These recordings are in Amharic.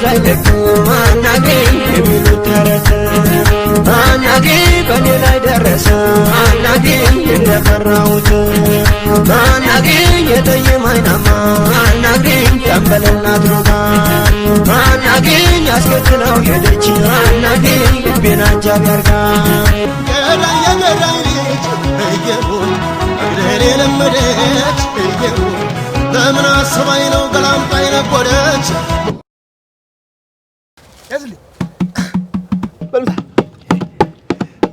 አይለቅም አናግሪኝ የሚሉት ተረት አናግሪኝ በእኔ ላይ ደረሰ አናግሪኝ እንደፈራሁት አናግሪኝ የጠይም አይናማ አናግሪኝ ጠንበለል አድሮጋ አናግሪኝ አስከትለው ሄደች አናግሪኝ ልቤን አጃቢ አርጋ ገዳይ የገዳይ ልጅ እየሆን መግደል የለመደች እየሆን በምን አስባኝ ነው ገላምጣ የነጎደች። ያዝልኝ በሉታ።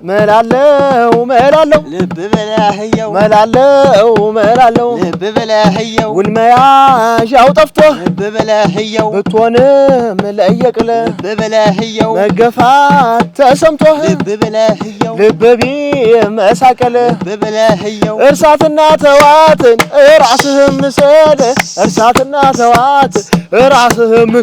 መላለው መላለው ልብ በለህየው መላለው መላለው ልብ በለህየው ውል መያዣው ጠፍቶ ልብ በለህየው ብትሆንም ለየቅል ልብ በለህየው መገፋት ተሰምቶህ ልብ በለህየው ልብ ቢመሳቀል ልብ በለህየው እርሳትና ተዋትን ራስህም ምሰል እርሳትና ተዋት ራስህም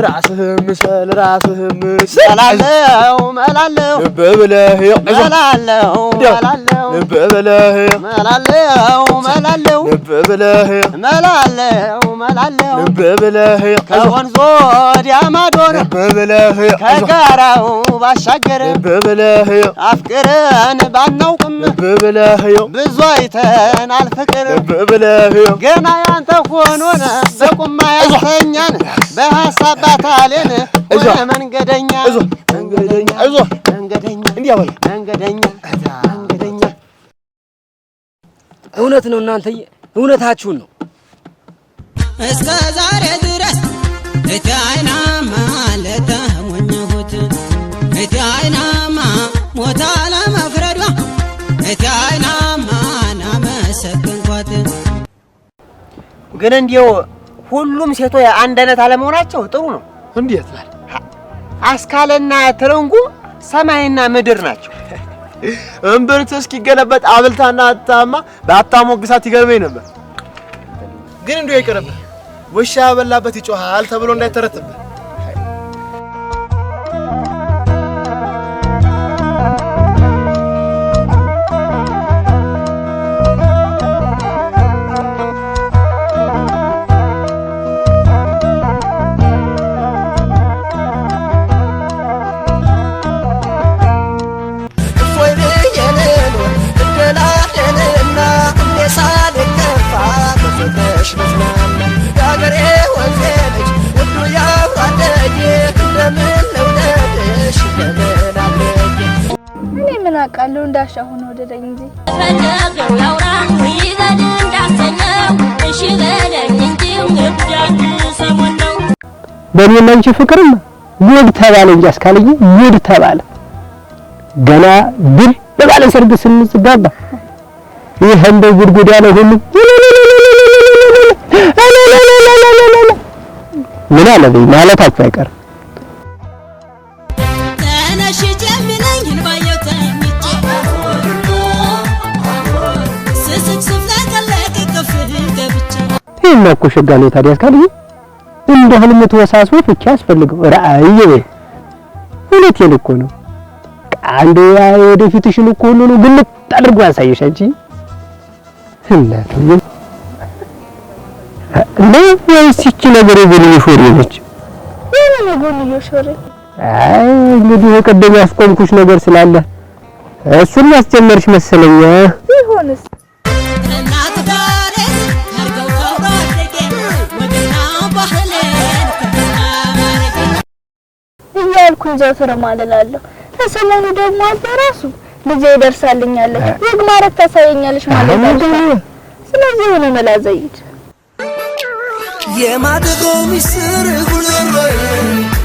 ራስህም ምሰል ራስህም ምሰል መላለው መላለው ልብ ብለህ መላለው መላለው ልብ ብለህ መላለው መላለው ልብ ብለህ መላለው መላለው ልብ ብለህ ከወንዝ ወዲያ ማዶን ልብ ብለህ ከጋራው ባሻገር ልብ ብለህ አፍቅረን ባናውቅም ልብ ብለህ ብዙ አይተናል ፍቅር ልብ ብለህ ገና ያንተ ሆኖን በቁማ ያስተኛን በሀሳብ ባታሌን ሆነ መንገደኛ አይዞህ መንገደኛ አይዞህ መንገደኛ እንዲያ በል መንገደኛ መንገደኛ። እውነት ነው እናንተዬ፣ እውነታችሁን ነው። እስከ ዛሬ ድረስ እቲ አይናማ ለተሞኘሁት እቲ አይናማ ሞታ ለመፍረዷ እቲ አይናማ ናመሰግንኳት። ግን እንዲያው ሁሉም ሴቶች አንድ አይነት አለመሆናቸው ጥሩ ነው። እንዴት ማለት? አስካለና ትርንጉ ሰማይና ምድር ናቸው። እምብርት እስኪገለበጥ አብልታና አታማ ባታሞግሳት ይገርመኝ ነበር። ግን እንዲሁ አይቀርብህ፣ ውሻ በላበት ይጮሃል ተብሎ እንዳይተረትብህ። እፎይ ብዬ ልኖር እደላደልና እኔ ሳልከፋ በፍቅርሽ ልዝናና የአገሬ ወንዜ ልጅ ውዱ ያብሮ አደጌ እንደምን ልውደድሽ እንደምን አድርጌ። እኔ ምን አውቃለሁ እንዳሻ ሆኖ ወደደኝ እንጂ። ፈለገው ያውራ ይበል እንዳሰኘው እሺ በለኝ እንጂ ጉዳዩ ሰሞን ነው። በእኔና አንቺ ፍቅርማ ጉድ ተባለ እንጂ አስካልዬ ጉድ ተባለ። ገና ድል በባለ ሰርግ ስንጋባ ይህ እንደ ጉድጉድ ያለ ሁሉ ምን አለ በይ ማለታችሁ አይቀርም። ተነሽ ጀምለኝ ባየው ተኝቼ ስስቅ ስፍለቀለቅ ቅፍ ገብቼ። ይሄማ እኮ ሸጋ ነው ታዲያ አስካልዬ። እንደ ህልም ተወሳስቦ ፍቺ ያስፈልገው ራእይ በይ። እውነቴን እኮ ነው። አንዱ ወደፊትሽን እኮ ሁሉ ነው ግልጥ አድርጎ ያሳየሽ አንቺ እናትዬ። እና ወይስ ይቺ ነገር የጎንዮሽ ወሬ ነች? የምን የጎንዮሽ ወሬ? አይ እንግዲህ የቀደም ያስቆምኩሽ ነገር ስላለ እሱን ያስጀመርሽ መሰለኝ። ቢሆንስ? እናት ዳሬስ አርገው ከብሮ አደጌ ወግና ባህሌን ክብርና ማረጌ እያልኩኝ ዘውትር እማልላለሁ። ከሰሞኑ ደግሞ አባ ራሱ ልጄ ይደርሳልኛለች ወግ ማዕረግ ታሳየኛለች ማለት አልቻለም። ስለዚህ የሆነ መላ ዘይድ። የማደጎ ሚስጥር ጉሮሮዬ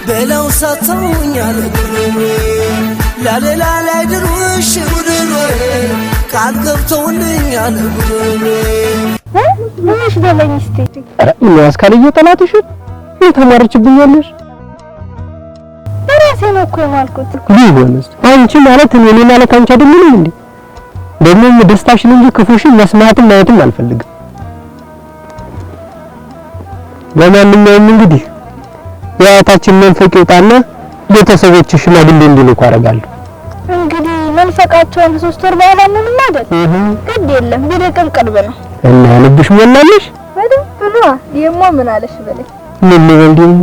በለው ሰጥተውኛል ጉሮሮዬ ላለላ ላይ ድሩሽ ጉሮሮዬ ቃል ገብተውልኛል ጉሮሮዬ። ትንሽ በለኝ እስቲ። ኧረ ምን አስካልዬ ጠላትሽን ተሟርችብኛለሽ? በራሴ ነው እኮ የማልኩት። ቢሆንስ አንቺ ማለት እኔ እኔ ማለት አንቺ አይደለንም እንዴ? ደግሞም ደስታሽን እንጂ ክፉሽን መስማትም ማየትም አልፈልግም። ለማንኛውም እንግዲህ የአያታችን መንፈቅ ይውጣና ቤተሰቦች ሽማግሌ እንዲልኩ አደርጋለሁ። እንግዲህ መንፈቃቸውን 3 ወር በኋላ ምንም አይደል። ግድ የለም ቢርቅም ቅርብ ነው። እና ልብሽ ሞላልሽ? በደንብ ነዋ። የሞ ምን አለሽ በለኝ። ምን ልበል ደግሞ?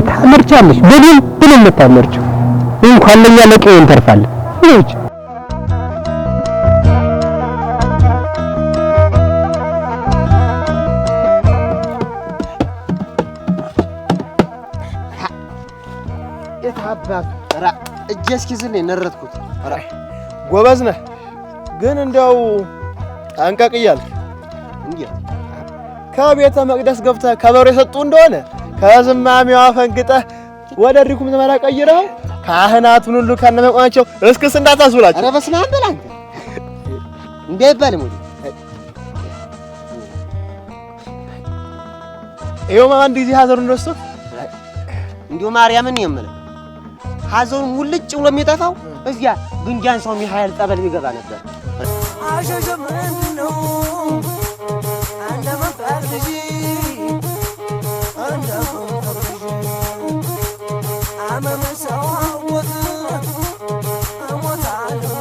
ታመርቻለሽ፣ በደንብ ነው የምታመርቺው። እንኳን ለኛ ለቀው እንተርፋለን። ይኸውልሽ የታባቱ ራ እጄ እስኪዝል ነው የነረትኩት። ራ ጎበዝ ነህ፣ ግን እንደው ጠንቀቅ እያልክ። እንዴት? ከቤተ መቅደስ ገብተህ ከበሮ የሰጡ እንደሆነ ከዝማሜዋ ፈንግጠህ ወደ ድኩም ዘመራ ቀይረኸው ካህናቱን ሁሉ ከነመቆማቸው እስክስ እንዳታስብላቸው። ኧረ በስመ አብ በል አንተ፣ እንዲህ አይባልም። ወዲህ ይኸውማ አንድ ጊዜ ሀዘኑን ረስቶት እንዲሁ ማርያምን ነው የምልህ፣ ሀዘኑ ሙልጭ ብሎ የሚጠፋው እዚያ ግንጃን ሰው ሚካኤል ጠበል ቢገባ ነበር። አሸሸ ምነው እንደ መንፈቅ ልጅ እንደ መንፈቅ ልጅ አመመ ሰው አወቅ እሞታለሁ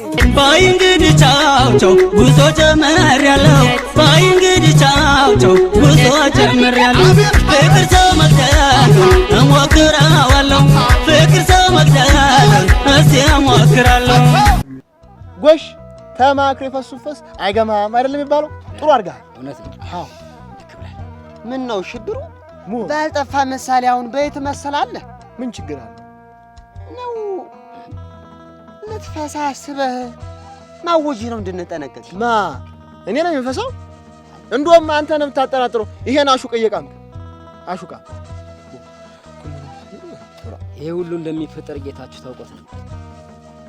እንጂ። ባይ እንግዲህ ቻው ቻው ጉዞ ጀምሬያለሁ። ባይ እንግዲህ ቻው ቻው ጉዞ ጀምሬያለሁ። ፍቅር ሰው መግደል እሞክረዋለሁ። ፍቅር ሰው መግደል እስቲ እሞክራለሁ። ጎሽ ተማክሮ የፈሱት ፈስ አይገማም አይደለም የሚባለው? ጥሩ አድርገሃል። እውነት ነው። አዎ። ልክ ብለሃል። ምን ነው ሽብሩ ባልጠፋ ምሳሌ አሁን በየት መሰላለህ? ምን ችግር አለ? ነው ልትፈሳ አስበህ ማወጅህ ነው እንድንጠነቀቅ። ማ እኔ ነው የሚፈሳው? እንደውም አንተ ነው የምታጠራጥረው። ይሄን አሹቅ እየቃምክ አሹቃ። ይሄ ሁሉ እንደሚፈጠር ጌታችሁ ታውቆት ነበር።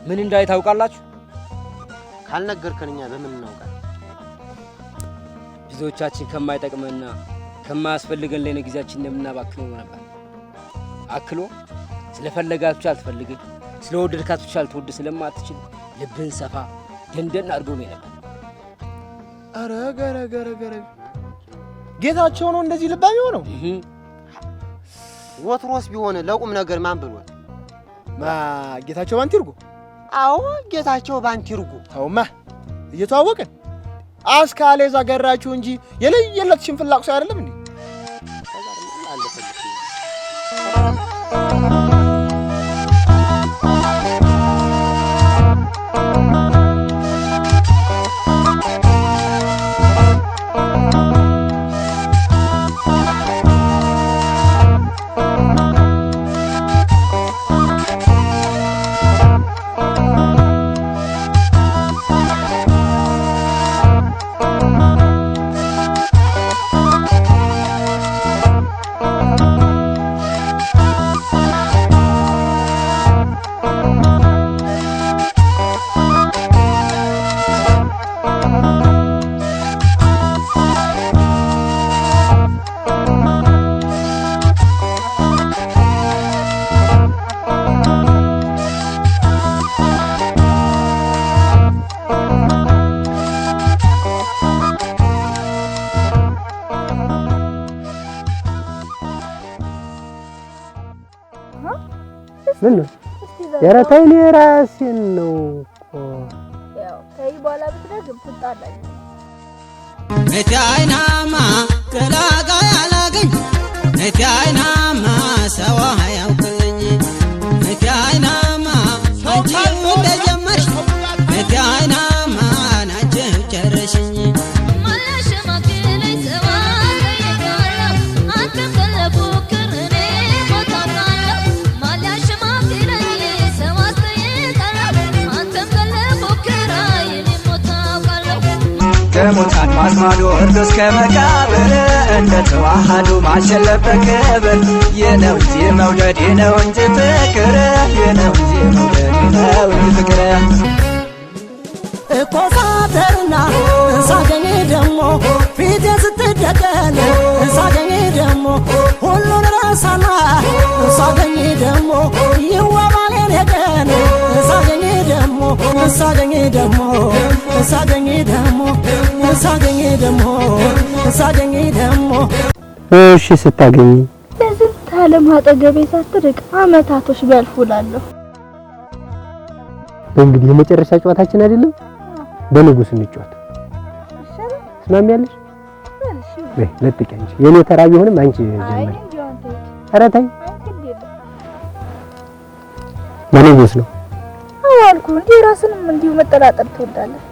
ምን እንዳይ ታውቃላችሁ? ካልነገርከን እኛ በምን እናውቃለን? ብዙዎቻችን ከማይጠቅመንና ከማያስፈልገን ላይ ነው ጊዜያችንን እንደምናባክነው ነበር። አክሎ ስለፈለጋት ብቻ አልትፈልግህ፣ ስለወደድካት ብቻ ልትወድ ስለማትችል ልብህን ሰፋ ደንደን አድርጎ ነው ነበር። ኧረ ገረ ገረ ገረ ጌታቸው ነው እንደዚህ ልባም የሆነው? ወትሮስ ቢሆን ለቁም ነገር ማን ብሎት? ማ ጌታቸው ባንቲርጉ? አዎ ጌታቸው ባንቲርጉ። ተውማ እየተዋወቅን አስካሌዛ ገራችሁ እንጂ የለየለት ሽንፍላ ቁስ አይደለም እንዴ? ምን ነው? ኧረ ተይ፣ እኔ ራሴን ነው እኮ። ያው ተይ፣ በኋላ ብትደግም ትጣላለህ። እቲ አይናማ ገላጋይ አላገኝ፣ እቲ አይናማ ሰው አያውቅልኝ፣ እቲ አይናማ አንቺው እንደጀመርሽ፣ እቲ አይናማ ናቸው ጨረሽኝ። ከሙታን ማዝማዶ እርዶ እስከ መቃብር እንደተዋሃዱ ማሸለፍ በክብር የነው እንጂ መውደድ የነው እንጂ ፍቅር የነው እንጂ መውደድ የነው እንጂ ፍቅር። እኮ ሳተርና ሳገኝ ደሞ ፊቴ ስትደቀን ሳገኝ ደሞ ሁሉን ረሳና ሳገኝ ደሞ ይዋባል የኔ ቀን ሳገኝ ደሞ ሳገኝ ደሞ ሳገኝ ደሞ ሳገኝ ደሞ ሳገኝ ደሞ። እሺ ስታገኝ ለዝንተ ዓለም አጠገቤ ሳትርቅ አመታቶች ቢያልፉ እላለሁ። በእንግዲህ የመጨረሻ ጨዋታችን አይደለም? በንጉስ እንጫወት። ትስማሚያለሽ? በይ ለጥቂ አንቺ። የኔ ተራ ቢሆንም አንቺ አይ ጀምሪ። እንዲያው አንተ ሂድ። ኧረ ተይ፣ ለንጉስ ነው። አዎ አልኩህ። እንዲሁ ራስንም እንዲሁ መጠራጠር ትወዳለህ።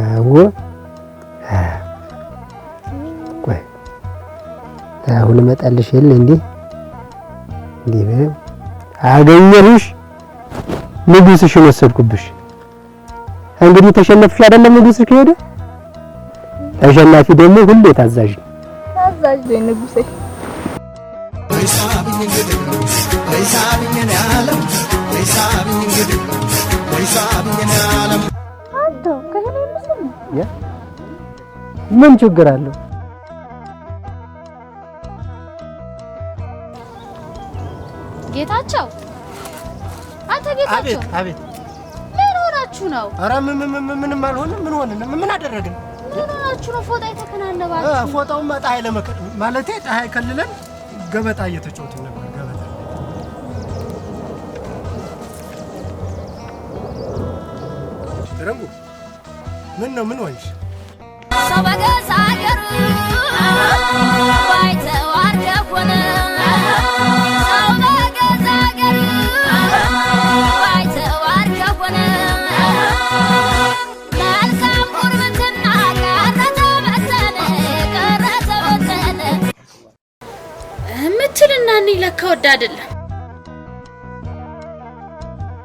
አዎ ቆይ አሁን እመጣልሽ የለ እንዴ? እንዲህ በይው። አገኘሁሽ፣ ንጉስሽን ወሰድኩብሽ። እንግዲህ ተሸነፍሽ አይደለም? ንጉስሽ ከሄደ ተሸናፊ ደግሞ ሁሌ ታዛዥ ነው። ታዛዥ ነኝ ንጉሴ። አንተው ከእኔ ምስል ነው። ምን ችግር አለው? ጌታቸው፣ አንተ ጌታቸው። አቤት። ምን ሆናችሁ ነው? ኧረ ምንም አልሆንም። ምን ሆንን? ምን አደረግን? ምን ሆናችሁ ነው ፎጣ የተከናነባችሁ? ፎጣውማ ፀሐይ ለመከ ማለቴ ፀሐይ ከልለን ገበጣ እየተጫወትን ነበር። ገበጣ ረንጉ፣ ምን ነው? ምን ሆንሽ? ሰው በገዛ አገሩ ባይተዋር ከሆነ፣ ሰው በገዛ አገሩ ባይተዋር ከሆነ፣ መልካም ጉርብትና ቀረ ተበተነ፣ ቀረ ተበተነ እምትልና እኔ ለካ ወድ አይደለም።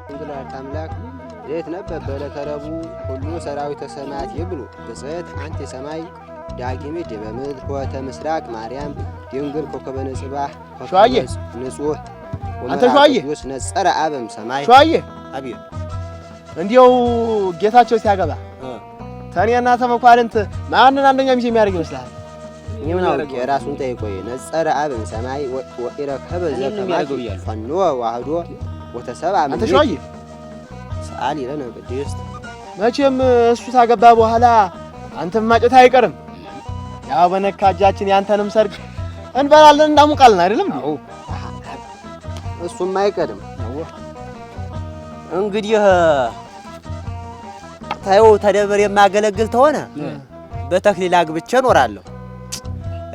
ድንግል አምላክ ዘይትነበብ በዕለተ ረቡዕ ሁሉ ሰራዊተ ሰማያት ይብሉ ብፅዕት አንቲ ሰማይ ዳግሚ ዲበ ምድር ኆኅተ ምስራቅ ማርያም ድንግል ኮከበ ንጽባሕ ሸዋዬ! ንጹሕ አንተ ሸዋዬ! ቅዱስ ነጸረ አበም ሰማይ። ሸዋዬ! አብዮ። እንዲያው ጌታቸው ሲያገባ ተኔና ተመኳንንት ማንን አንደኛ ሚዜ የሚያደርግ ይመስልሃል? እኔ ምን አውቄ፣ ራሱን ጠይቆ። ነጸረ አበም ሰማይ ወኢረከበ ዘከማኪ ፈንወ ዋህዶ ወተሰብአ አንተ ሸዋዬ! ሰአሊ ለነ ቅድስት። መቼም እሱ ታገባ በኋላ አንተም ማጨት አይቀርም። ያው በነካ እጃችን ያንተንም ሰርግ እንበላለን እንዳሙቃለን፣ አይደለም? እሱም አይቀርም። እንግዲህ ታየው ተደብር የማገለግል ተሆነ በተክሊል አግብቼ እኖራለሁ።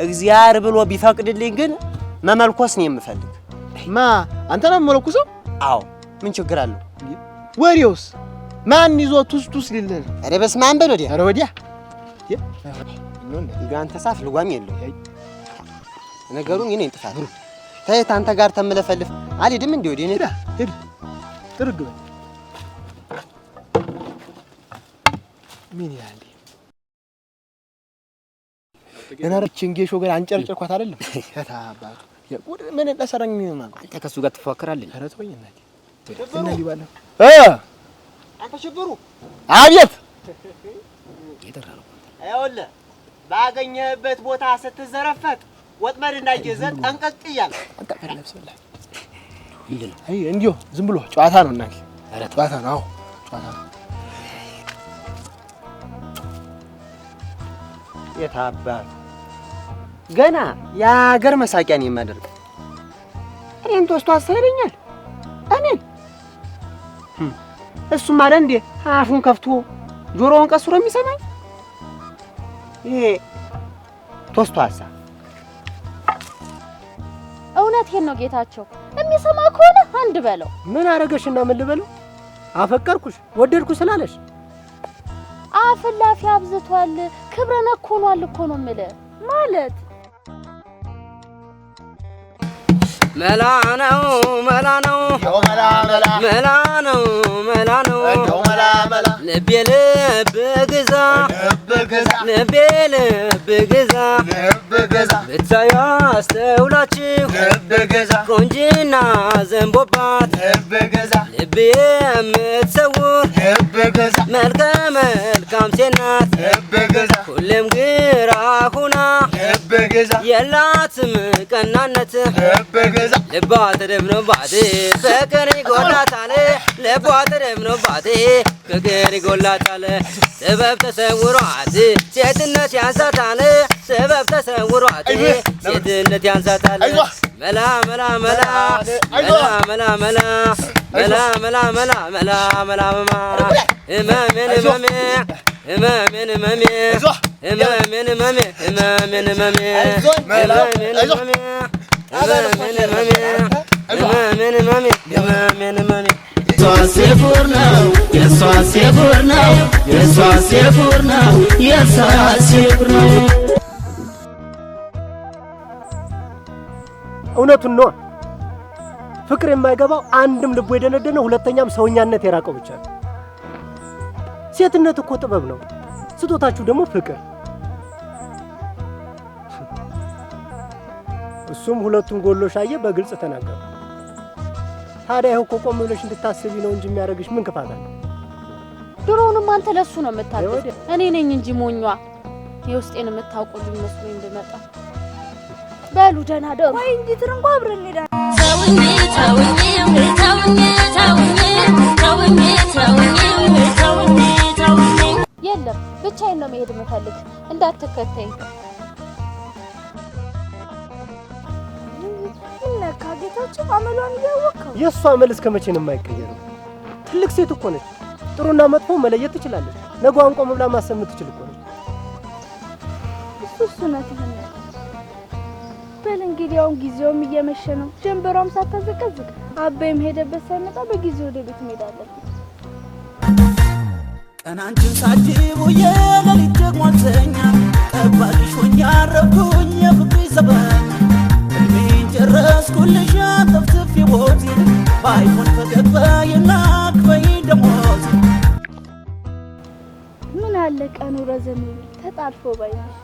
እግዚአብሔር ብሎ ቢፈቅድልኝ ግን መመልኮስ ነው የምፈልግ። ማ አንተ ነው የምመለኩሰው? አዎ፣ ምን ችግር አለው? ወሬውስ ማን ይዞ ቱስ ቱስ ሊልህ? ኧረ በስመ አብ በል ወዲያ። ኧረ ወዲያ። እንዲሁ አንተ ሳፍ ልጓም የለው። ነገሩ እኔ ነኝ ጥፋት። ተይ፣ አንተ ጋር ተምለፈልፍ አልሄድም። እንዲህ ወዲህ እኔ ሂድ፣ ጥርግ በል። ምን ይላል? ገና ረችን ጌሾ ገና አንጨርጨርኳት አይደለም? ከታባቱ ጉድ ምን ለሰራኝ ነው? አንተ ከእሱ ጋር ትፎካከራለህ? ኧረ ተወኝ እናቴ። እና እንዲህ ባለፈው እ አንተ ሽብሩ! አቤት። ይኸውልህ፣ ባገኘህበት ቦታ ስትዘረፈጥ ወጥመድ እንዳይዘህ ጠንቀቅ እያልክ። አይ እንዲሁ ዝም ብሎ ጨዋታ ነው እናቴ፣ ጨዋታ ነው። አዎ ጨዋታ ነው። የታባቱ ገና የሀገር መሳቂያ ነው የማደርግ። እኔን ተወስቶ አሳይለኛል። እኔን እሱም አለ እንዴ አፉን ከፍቶ ጆሮውን ቀስሮ የሚሰማኝ ይሄ ቶስቶ ሀሳ። እውነቴን ነው ጌታቸው፣ የሚሰማ ከሆነ አንድ በለው። ምን አረገሽና ምን ልበለው? አፈቀርኩሽ ወደድኩ ስላለሽ አፍላፊ አብዝቷል፣ ክብረ ነክ ሆኗል እኮ ነው የምልህ። ማለት መላ ነው፣ መላ ነው፣ መላ ነው፣ መላ ነው። ልቤ ልብ ግዛ፣ ልቤ ልብ ግዛ፣ ብታዩ አስተውላችሁ ቆንጅና ዘንቦባት ልብ የምትሰውር መልከ መልካም ሴት ናት። ሁሌም ግራ ሁና የላትም ቀናነት። ልቧ ተደምኖባት ፍቅር ይጎላታል። ልቧ ተደምኖባት ፍቅር ይጎላታል። ጥበብ ተሰውሯት ሴትነት ያንሳታል። ጥበብ ተሰውሯት ሴትነት ያንሳታል። መላ መላ መላ መላ መላ መላ መላ መላ መላ መላ መላ መማ እመሜን እመሜ እመሜን እመሜ። ህመሜን ህመሜ ህመሜን ህመሜ ህመሜን ህመሜ ህመሜን ህመሜ ህመሜን ህመሜ የሷ ነው የሷ ሴፉር ነው የሷ ሴፉር ነው የሷ ሴፉር ነው። እውነቱን ነው። ፍቅር የማይገባው አንድም ልቡ የደነደነ ሁለተኛም ሰውኛነት የራቀው ብቻ ነው። ሴትነት እኮ ጥበብ ነው። ስጦታችሁ ደግሞ ፍቅር። እሱም ሁለቱን ጎሎሽ አየ፣ በግልጽ ተናገረ። ታዲያ ይኸው እኮ ቆም ብለሽ እንድታስቢ ነው እንጂ የሚያደርግሽ ምን ክፋት አለ? ድሮውንም አንተ ለሱ ነው የምታግዝ፣ እኔ ነኝ እንጂ ሞኟ የውስጤን የምታውቁልኝ መስሎኝ ብመጣ። በሉ ደህና ደሩ። ወይ እንጂ ትርንጎ አብረን እንሄዳለን። ተውኝ ተውኝ ተውኝ ተውኝ ተውኝ ተውኝ ተውኝ ተውኝ። የለም ብቻዬን ነው መሄድ የምፈልግ፣ እንዳትከተኝ። ምን ነካ ጌታቸው? አመሏን እያወቅኸው። የእሷ አመል እስከ መቼ ነው የማይቀየረው? ትልቅ ሴት እኮ ነች። ጥሩና መጥፎ መለየት ትችላለች። ነገዋን ቆም ብላ ማሰብ የምትችል እኮ ነች። እሱ እውነትህን ነው። በል እንግዲህ አሁን ጊዜውም እየመሸ ነው። ጀንበሯም ሳታዘቀዝቅ አባይም ሄደበት ሳይመጣ በጊዜ ወደ ቤት መሄድ አለብን። ቀን አንቺን ሳጅብ ውዬ ሌሊት ደግሞ አልተኛ ጠባቂሽ ሆኜ አረፍኩኝ የፍቅርሽ ዘበኛ እድሜን ጨረስኩልሽ ጠፍጥፌ ቦቴ ባይሆን ፈገግ በይና ክፈይኝ ደሞዜ። ምን አለ ቀኑ ረዘም ቢል ተጣድፎ ባይመሽ።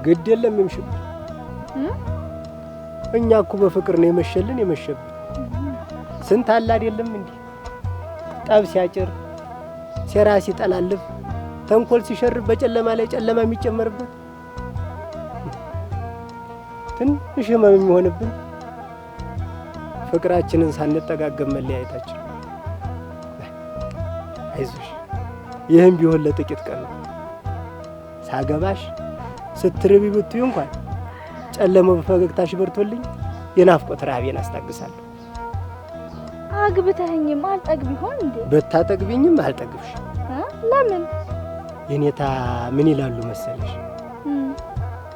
ግድ የለም ይምሽብን። እኛ እኮ በፍቅር ነው የመሸልን የመሸብን። ስንት አለ አይደለም እንዲህ ጠብ ሲያጭር ሴራ ሲጠላልፍ ተንኮል ሲሸርብ በጨለማ ላይ ጨለማ የሚጨመርበት ትንሽ ህመም የሚሆንብን ፍቅራችንን ሳንጠጋገም መለያየታችን። አይዞሽ ይህም ቢሆን ለጥቂት ቀን ነው። ሳገባሽ ስትርቢ ብትዩ እንኳን ጨለማው በፈገግታሽ በርቶልኝ የናፍቆት ረሃቤን አስታግሳለሁ። አግብተኸኝም አልጠግብ ይሆን እንዴ? ብታጠግቢኝም አልጠግብሽ። ለምን? የኔታ ምን ይላሉ መሰለሽ?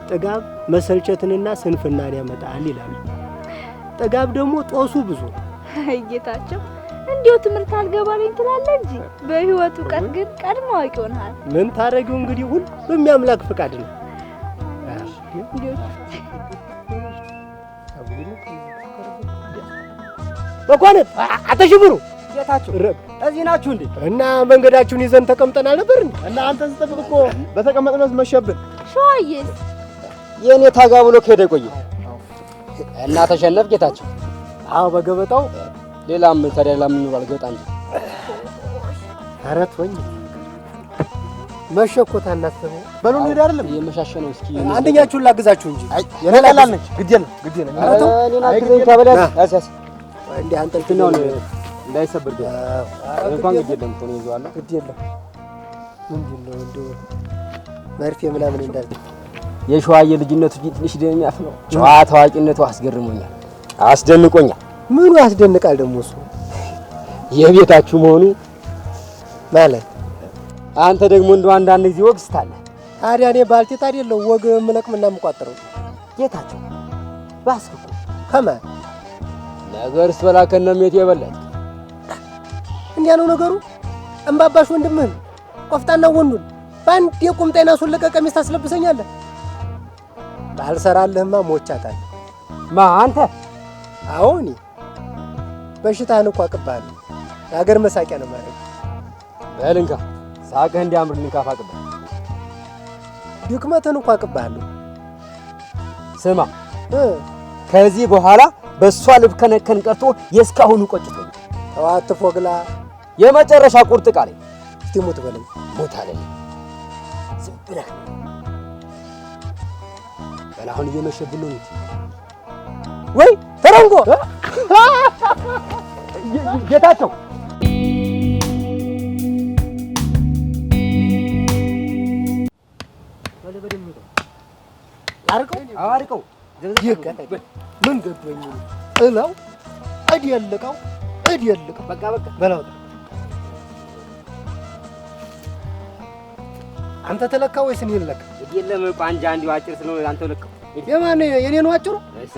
ጥጋብ መሰልቸትንና ስንፍናን ያመጣል ይላሉ። ጥጋብ ደግሞ ጦሱ ብዙ ነው። አይ ጌታቸው፣ እንዲሁ ትምህርት አልገባልኝ ትላለህ እንጂ በህይወት እውቀት ግን ቀድሞ አዋቂ ሆነሃል። ምን ታረጊው እንግዲህ ሁሉም የአምላክ ፍቃድ ነው። መኳንንት አተሽብሩ ጌታቸው እዚህ ናችሁ እንዴ? እና መንገዳችሁን ይዘን ተቀምጠናል ነበር እንዴ? እና አንተን ስጠብቅ እኮ በተቀመጥነው መሸብን። ሸዋዬስ የኔ ታጋ ብሎ ከሄደ ቆየ እና ተሸነፍ ጌታቸው። አዎ በገበጣው ሌላም ታዲያ ሌላም እንባል ገበጣ እንጂ። ኧረ ተወኝ መሸ እኮ ታናስበው። በሉ እንሂድ። አይደለም የመሻሸ ነው። እስኪ አንደኛችሁን ላግዛችሁ እንጂ። አይ የኔ ቀላል ነች። ግድ የለም ግድ የለም። ኧረ ተው እኔን አግዘኝ ተበላት። ያስ ያስ እንዲህ አንጠልጥለው እንዳይሰበር ግን እንኳን ግድ የለም እኮ ነው ይዘዋለሁ። ግድ የለም። ምንድን ነው እንደው መርፌ ምናምን እንዳል የሸዋዬ ልጅነቱ ትንሽ ደም ነው። ጨዋ ታዋቂነቱ አስገርሞኛል፣ አስደንቆኛል። ምኑ ያስደንቃል ደግሞ እሱ የቤታችሁ መሆኑ ማለት። አንተ ደግሞ እንደው አንዳንድ ጊዜ ወግ ስታለህ። ታዲያ እኔ ባልቴት አይደለሁ ወግ የምለቅምና የምቋጥረው። ጌታቸው ባስክ እኮ ከማን ነገር ስበላ ከነሜት የበለጥክ እንዲያ ነው ነገሩ። እምባባሽ ወንድምህን ቆፍጣና ወንዱን በአንድ የቁምጣዬን አስወለቀ ቀሚስ ታስለብሰኛለህ። ባልሰራልህማ ሞቻታለሁ። ማ አንተ? አዎ እኔ። በሽታህን እኮ አቅብሃለሁ። የሀገር መሳቂያ ነው ማድረግ። በል እንካ ሳቅህ እንዲያምርልኝ ካፋቅብህ። ድክመትህን እኮ አቅብሃለሁ። ስማ ከዚህ በኋላ በእሷ ልብከነከን ቀርቶ የእስካሁኑ ቆጭቶኛል። ተው አትፎግላ። የመጨረሻ ቁርጥ ቃሌ። እስቲ ሙት በለኝ። ሙት አለኝ። ዝም ብለህ በል። አሁን እየመሸብን ነው። ወይ ተረንጎ ጌታቸው አርቀው ምን ገዶኝ እለው እድየልቀው እድየልቀው በቃ በቃ በለው። አንተ ተለካ ወይስ እኔ ልለካ? የለም ቋንጃ እንዲሁ አጭር ስለሆነ አንተ ለካው። የማን የኔ ነው አጭሩ? እሳ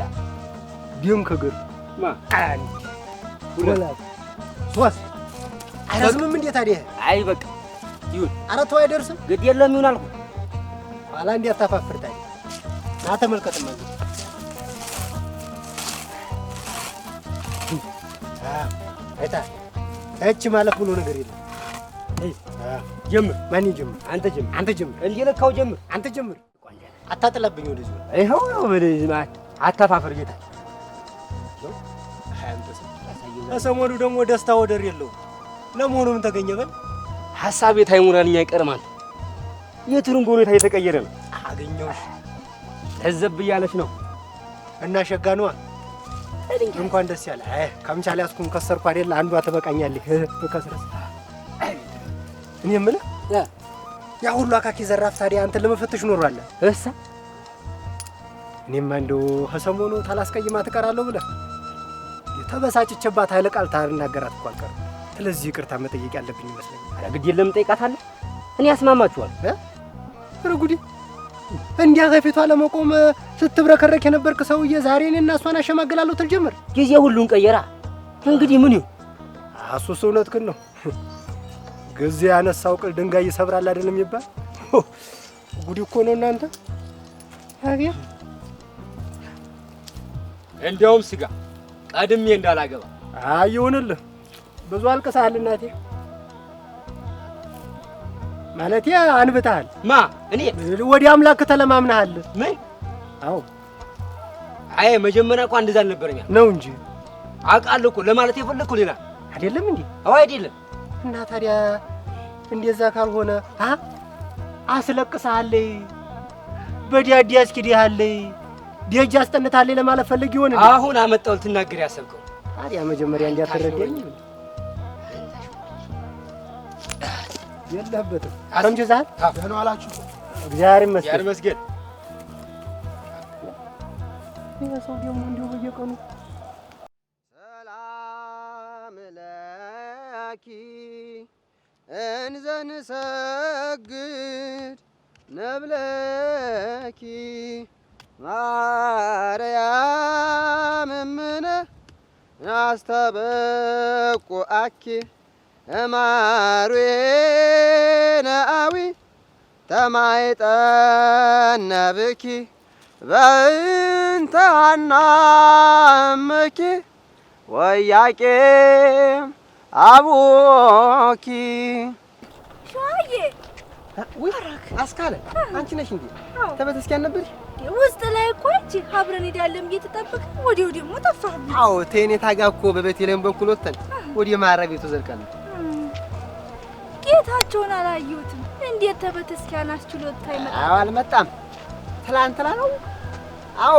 ደም ከግር ማ አንድ ሁለት ሶስት አይረዝምም እንዴ ታዲያ? አይ በቃ ይሁን። ኧረ ተው አይደርስም። ግድ የለም ይሁን አልኩህ። ኋላ እንዲያታፋፍር ታዲያ ና ተመልከትማ። አይተሃል? እች ማለፍ ብሎ ነገር የለም። ጀምር። ማን ይጀምር? አንተ ጀምር። አንተ ጀምር። እንዴ ለካው ጀምር። አንተ ጀምር። አታጥላብኝ ወደዚህ። ይኸው ነው ወደዚህ ማለት አታፋፍር ጌታ። ከሰሞኑ ደግሞ ደስታ ወደር የለውም። ለመሆኑ ምን ተገኘ በል? ሐሳቤ ታይሞላልኝ አይቀርም። አንተ የትርንጎ ሁኔታ እየተቀየረ ነው። አገኘሁሽ። ለዘብ እያለች ነው እና ሸጋ ነዋ። እንኳን ደስ ያለ። አይ ከምቻል ያዝኩን ከሰርኩ አይደል አንዷ ትበቃኛለች። ብከስርስ እኔ የምልህ ያ ሁሉ አካኪ ዘራፍ ታዲያ አንተን ለመፈተሽ ኖሯል። እሳ እኔማ እንደው ከሰሞኑ ታላስቀይማት እቀራለሁ ብለህ የተበሳጭቼባት ኃይለ ቃል ታናገራት እኮ አልቀርም። ስለዚህ ይቅርታ መጠየቅ ያለብኝ ይመስለኛል። ኧረ ግድ የለም እጠይቃታለሁ። እኔ አስማማችኋለሁ። ኧረ ጉዴ! እንዲያ ከፊቷ ለመቆም ስትብረከረክ የነበርክ ሰውዬ ዛሬ እኔና እሷን አሸማግላለሁ ትል ጀመር። ጊዜ ሁሉን ቀየራ። እንግዲህ ምን ይሁን? እሱስ እውነትህን ነው። ጊዜ ያነሳው ቅል ድንጋይ ይሰብራል አይደለም የሚባል? ጉድ እኮ ነው እናንተ። አቤት እንደውም ስጋ ቀድሜ እንዳላገባ። አይ ይሁንልህ። ብዙ አልቅሰሃል እናቴ። ማለቴ አንብተሃል። ማ እኔ? ወዲያ አምላክ ተለማምነሃል። ምን? አዎ። አይ መጀመሪያ እኮ እንደዛ አልነበረኝ ነው እንጂ አውቃለሁ እኮ ለማለት የፈለግኩ ሌላ አይደለም እንዴ? አዎ አይደለም። እና ታዲያ እንደዛ ካልሆነ አስለቅሰሃለይ፣ በዲያዲ አስኪድሃለይ፣ ደጅ አስጠንታለይ ለማለት ፈልግ ይሆን እንዴ? አሁን አመጣው ልትናገር ያሰብከው። ታዲያ መጀመሪያ እንዲያትረዳኝ የለህበትም። ሰምቼ ደህና ዋላችሁ? እግዚአብሔር ይመስገን። ይመስገን። ይሄ ሰው ደግሞ እንዲሁ በየቀኑ ሰላም ለኪ እንዘ ንሰግድ ነብለኪ ማርያም እምነ ናስተበቁአኪ እማሩነ አዊ ተማይጠነብኪ በእንተ ሐና እምኪ ወኢያቄም አቡኪ። ሸዋዬ አስካለ አንቺ ነሽ እንዴ? ተቤተክርስቲያን ነበርሽ? ውስጥ ላይ እኮ አንቺ አብረን ሄዳለን ብዬ ተጠብቅ ወዲያው ደግሞ ጠፋህብኝ። አዎ ተኔታ ጋር እኮ በቤተልሔም በኩል ወጥተን ወደ ማረፊያ ቤቱ ዘልቀን ጌታቸውን አላየሁትም። እንዴት ተቤተክርስቲያን አስችሎት አይመጣም? አዎ አልመጣም። ትላንትና ነው። አዎ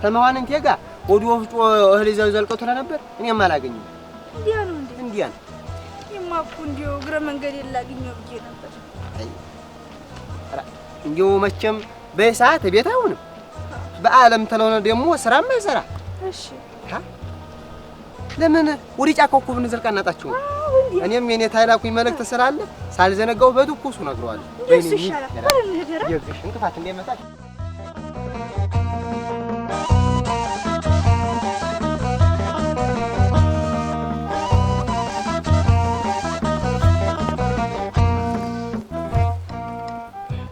ተመዋንንቴ ጋር ወደ ወፍጮ እህል ይዘው ዘልቀው ነበር። እኔም አላገኘሁም። እንዲያ ነው እንዴ? እንዲያ ነው። እኔማ እኮ እንዲያው እግረ መንገዴን ላግኘው ብዬ ነበር። እንዲያው መቼም በሰዓት ቤት አይሆንም። በዓለም ተለሆነ ደግሞ ስራም አይሰራ። እሺ ለምን ወደ ጫካው እኮ ብንዘልቅ አናጣቸውም? እኔም የኔ ታይላኩኝ መልእክት ስላለ ሳልዘነጋው በትኩሱ እነግረዋለሁ። እንደሱ ይሻላል። ይኸውልሽ እንቅፋት እንዳይመታሽ።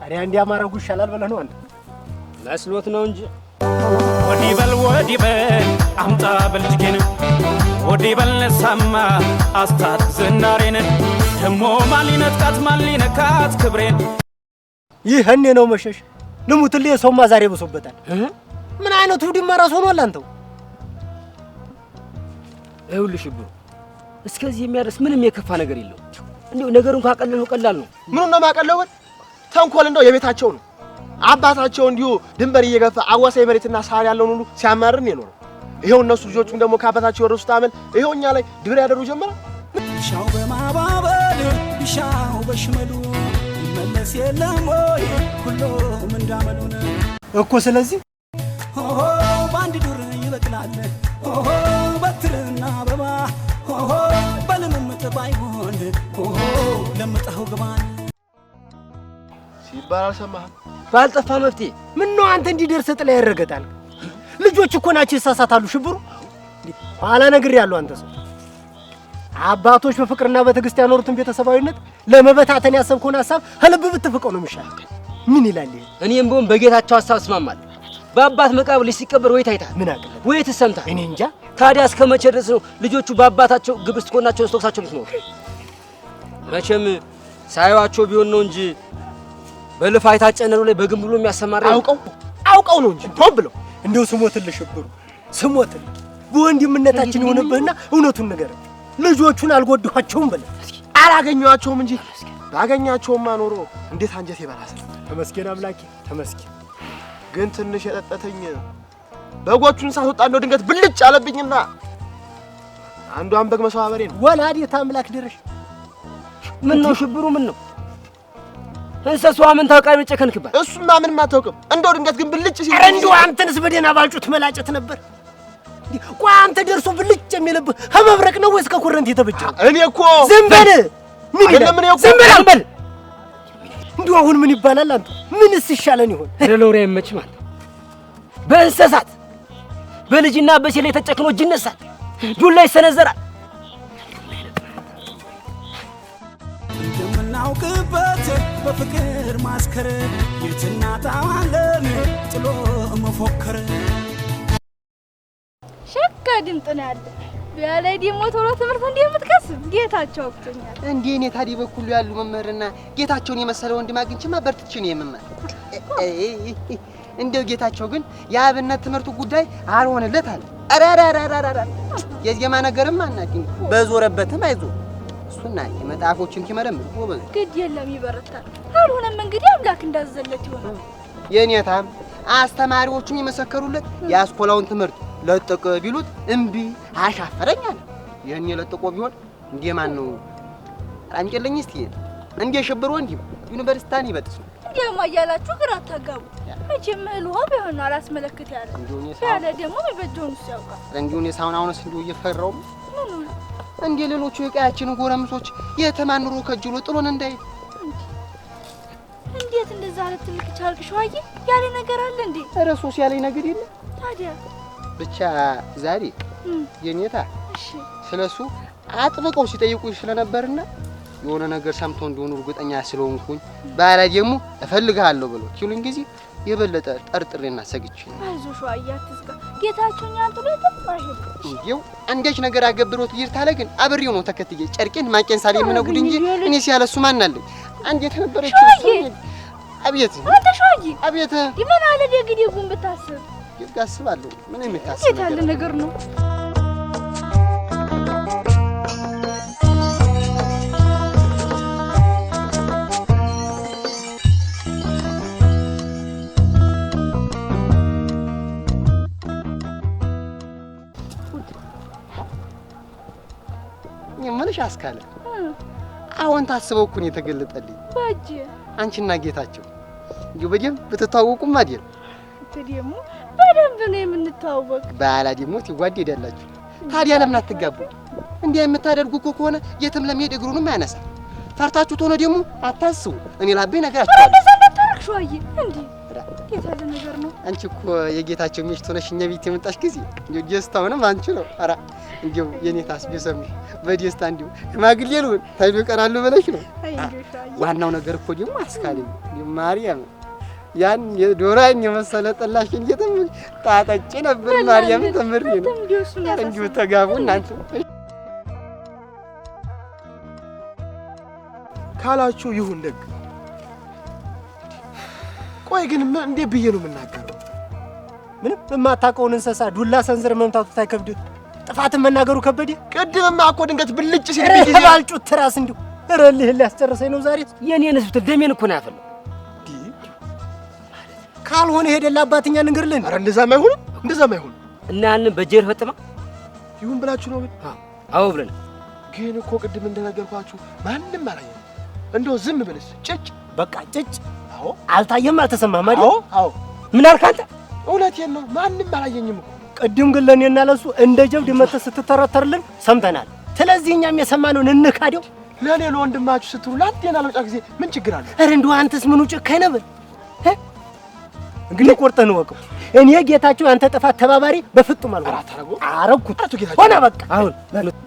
ታዲያ እንዲያ ማረጉ ይሻላል ብለህ ነው አንተ? መስሎት ነው እንጂ። ወዲህ በል ወዲህ በል አምጣ በልጅጌን፣ ወዲህ በል ነሳማ አስታጥቅ ዝናሬን፣ ደሞ ማን ሊነጥቃት ማን ሊነካት ክብሬን። ይህ እኔ ነው መሸሽ። ልሙትልህ የሰውማ ዛሬ ብሶበታል። ምን አይነቱ ድማ ራስ ሆኗል አንተው። ይኸውልሽ ሽብሩ፣ እስከዚህ የሚያደርስ ምንም የከፋ ነገር የለውም። እንደው ነገሩን ካቀለልነው ቀላል ነው። ምኑን ነው የማቀለው? ተንኮል እንደው የቤታቸው ነው። አባታቸው እንዲሁ ድንበር እየገፋ አዋሳኝ መሬትና ሳር ያለውን ሁሉ ሲያማርን የኖረው። ይኸው እነሱ ልጆቹም ደግሞ ከአባታቸው የወረሱት አመል ይኸው እኛ ላይ ድብር ያደሩ ጀመረ። ቢሻው በማባበል ቢሻው በሽመሉ ይመለስ የለም ወይ ሁሉም እንዳመሉን እኮ። ስለዚህ ሆሆ በአንድ ዱር ይበቅላል ሆሆ በትርና አበባ ሆሆ በልምምጥ ባይሆን ሆሆ ለምጠኸው ግባን። ሲባል አልሰማህም? ባልጠፋ መፍትሄ ምን ነው አንተ እንዲደርስ ጥላ ያረገጣል? ልጆች እኮ ናቸው ይሳሳታሉ። ሽብሩ ኋላ ነግሬሃለሁ። አንተ ሰው አባቶች በፍቅርና በትዕግስት ያኖሩትን ቤተሰባዊነት ለመበታተን ያሰብከውን ሀሳብ ከልብ ብትፍቀው ነው የሚሻለው። ምን ይላል ይሄ? እኔም ብሆን በጌታቸው ሀሳብ እስማማለሁ። በአባት መቃብር ልጅ ሲቀበር ወይ ታይታል? ምን አቅለት ወይ ተሰምታል? እኔ እንጃ። ታዲያ እስከ መቼ ድረስ ነው ልጆቹ በአባታቸው ግብስት ጎናቸውን ስተኩሳቸው የምትኖሩ? መቼም ሳይዋቸው ቢሆን ነው እንጂ በልፋ የታጨነሩ ላይ በግንብ ብሎ የሚያሰማራ አውቀው አውቀው ነው እንጂ ሆን ብለው። እንደው ስሞትልህ ሽብሩ ስሞትልህ፣ በወንድምነታችን የሆነብህና እውነቱን ንገረኝ። ልጆቹን አልጎዳኋቸውም በለ። አላገኘኋቸውም እንጂ ባገኛቸውማ ኖሮ እንዴት አንጀቴ በራሰ። ተመስገን አምላኬ ተመስገን። ግን ትንሽ የጠጠተኝ በጎቹን ሳስወጣ እንደው ድንገት ብልጭ አለብኝና አንዷን በግ መሰባበሬ ነው። ወላዲተ አምላክ ድረሽ። ምን ነው ሽብሩ? ምን ነው እንስሷ ምን ታውቃለች? መጨከንክባት። እሱማ ምንም አታውቅም። እንደው ድንገት ግን ብልጭ ሲል ኧረ እንደው አንተንስ በደህና ባልጩት መላጨት ነበር። ቆይ አንተ ደርሶ ብልጭ የሚልብህ ከመብረቅ ነው ወይስ ከኮረንት የተበጀው? እኔ እኮ ዝም በል። ምን ይላል? ዝም በል አንበል። እንደው አሁን ምን ይባላል? አንተ ምንስ ይሻለን ይሆን? ለሎሪ አይመችም። አንተ በእንስሳት በልጅና በሴት ላይ ተጨክኖ እጅ ይነሳል፣ ዱላ ይሰነዘራል። እንደምናውቅበት በፍቅር ማስከር የትናጣዋለን ጥሎ መፎከር። ሸጋ ድምጥ ነው ያለ። ቢያላይ ደግሞ ቶሎ ትምህርት እንደምትቀስም ጌታቸው አውቅቶኛል። እንዴ እኔ ታዲያ በኩሉ ያሉ መምህርና ጌታቸውን የመሰለ ወንድም አግኝቼማ በርትቼ ነው የምማር። እንደው ጌታቸው ግን የአብነት ትምህርቱ ጉዳይ አልሆነለት አለ። ኧረ ኧረ ኧረ ኧረ የዜማ ነገርም አናውቅም፣ በዞረበትም አይዞ እሱና መጽሐፎችን ሲመረምር ጎበዝ። ግድ የለም ይበረታል። አልሆነም እንግዲህ አምላክ እንዳዘለት ይሆናል። የኔታም አስተማሪዎቹም የመሰከሩለት የአስኮላውን ትምህርት ለጥቅ ቢሉት እምቢ አሻፈረኝ አለ። ይህን የለጥቆ ቢሆን እንዴ ማን ነው አምጪልኝ እስቲ እንዴ ሽብር ወንድም ዩኒቨርሲቲን ይበጥስ ነው። እንዲያማ እያላችሁ ግራ አታጋቡት። መቼም እህል ውሃ ቢሆን አላስመለክት ያለ ያለ ደግሞ የሚበጀውን እሱ ያውቃል። እንዲሁ እኔ ሳሁን አሁንስ እንዲሁ እየፈራሁ እንዴ ሌሎቹ የቀያችን ጎረምሶች የተማንሮ ከጅሎ ጥሎን እንዳይል። እንዴት እንደዛ ልትልክ ቻልክ? ሸዋዬ ያለ ነገር አለ እንዴ? ኧረ ሶስ ያለኝ ነገር የለም። ታዲያ ብቻ ዛሬ የኔታ ስለሱ አጥብቀው ሲጠይቁኝ ስለነበርና የሆነ ነገር ሰምቶ እንደሆነ እርግጠኛ ስለሆንኩኝ ባላ ደግሞ እፈልግሃለሁ ብሎ ሲሉኝ ጊዜ የበለጠ ጠርጥሬና ሰግቼ ነው። አይዞህ ሸዋዬ አትስጋ። ጌታቸው እኛን ጥሎ የትም አይሄድም። እንዲያው አንዳች ነገር አገብሮት ይርታለ ግን አብሬው ነው ተከትዬ ጨርቄን ማቄን ሳል የምነጉድ እንጂ እኔ ሲያለሱ ማን አለኝ? አንድ የተነበረችው አቤት አንተ ሸዋዬ፣ አቤት። ምን አለ ደግ ደጉን ብታስብ። ደግ አስባለሁ። ምን የሚታስብ እንዴት ያለ ነገር ነው? የምልሽ አስካለ አሁን ታስበው እኮ ነው የተገለጠልኝ። በእጅ አንቺና ጌታቸው እንዲሁ በደንብ ብትተዋወቁም አይደል? ደግሞ በደንብ ነው የምንተዋወቅ። ባላ ደግሞ ትዋደዳላችሁ። ታዲያ ለምን አትጋቡ? እንዲያ የምታደርጉ እኮ ከሆነ የትም ለመሄድ እግሩንም አያነሳ። ፈርታችሁት ሆነ ደግሞ አታስቡ። እኔ ላቤ እነግራችኋለሁ። እንደዛ እንዳታረግ ሸዋዬ። እንዴ እንዴት ያለ ነገር ነው? አንቺ እኮ የጌታቸው ሚስት ሆነሽ እኛ ቤት የመጣሽ ጊዜ እንዲሁ ደስታውንም አንቺ ነው። ኧረ እንዲሁ የኔታስ ቢሰሙሽ በደስታ እንዲሁ ሽማግሌ ልሁን ታይቶ ይቀራሉ ብለሽ ነው። ዋናው ነገር እኮ ደግሞ አስካለኝ እንዲሁ ማርያም ያን የዶራኝ የመሰለ ጠላሽን እየጠመቅሽ ጣጠጪ ነበር። ማርያም ተምሬ ነው። እንዲሁ ተጋቡ እናንተ ካላችሁ ይሁን ደግ። ቆይ ግን ምን እንዴት ብዬ ነው የምናገረው? ምንም የማታውቀውን እንስሳ ዱላ ሰንዝር መምታቱ ታይከብድህ? ጥፋትን መናገሩ ከበደ? ቅድምማ እኮ ድንገት ብልጭ ሲል ጊዜ ባልጩት ትራስ እንዲሁ ኧረ እልህን ሊያስጨርሰኝ ነው ዛሬ። የኔንስ ብትል ደሜን እኮ ነው ያፈላው። ካልሆነ ሄደህ አባትኛ ንገርልን። ኧረ እንደዛም አይሆንም፣ እንደዛም አይሆንም። እና ያንን በጀር ፈጥማ ይሁን ብላችሁ ነው ግን? አዎ ብለን። ግን እኮ ቅድም እንደነገርኳችሁ ማንም አላየንም። እንደው ዝም ብልስ ጭጭ በቃ ጭጭ። አዎ አልታየም፣ አልተሰማም አይደል? አዎ አዎ። ምን አልክ አንተ? እውነቴን ነው፣ ማንም አላየኝም እኮ። ቅድም ግን ለእኔና ለእሱ እንደ ጀብድ መተህ ስትተረተርልን ሰምተናል። ስለዚህ እኛም የሰማነውን እንካደው። ለኔ ለወንድማችሁ ስትሉ ለአንዴና ለመጫ ጊዜ ምን ችግር አለ? ኧረ እንደው አንተስ ምኑ ጨካኝ ነበር? እንግዲህ ቆርጠህ ነው ወቀው። እኔ ጌታቸው አንተ ጥፋት ተባባሪ በፍጹም አልሆንም። አረኩት ሆነ በቃ። አሁን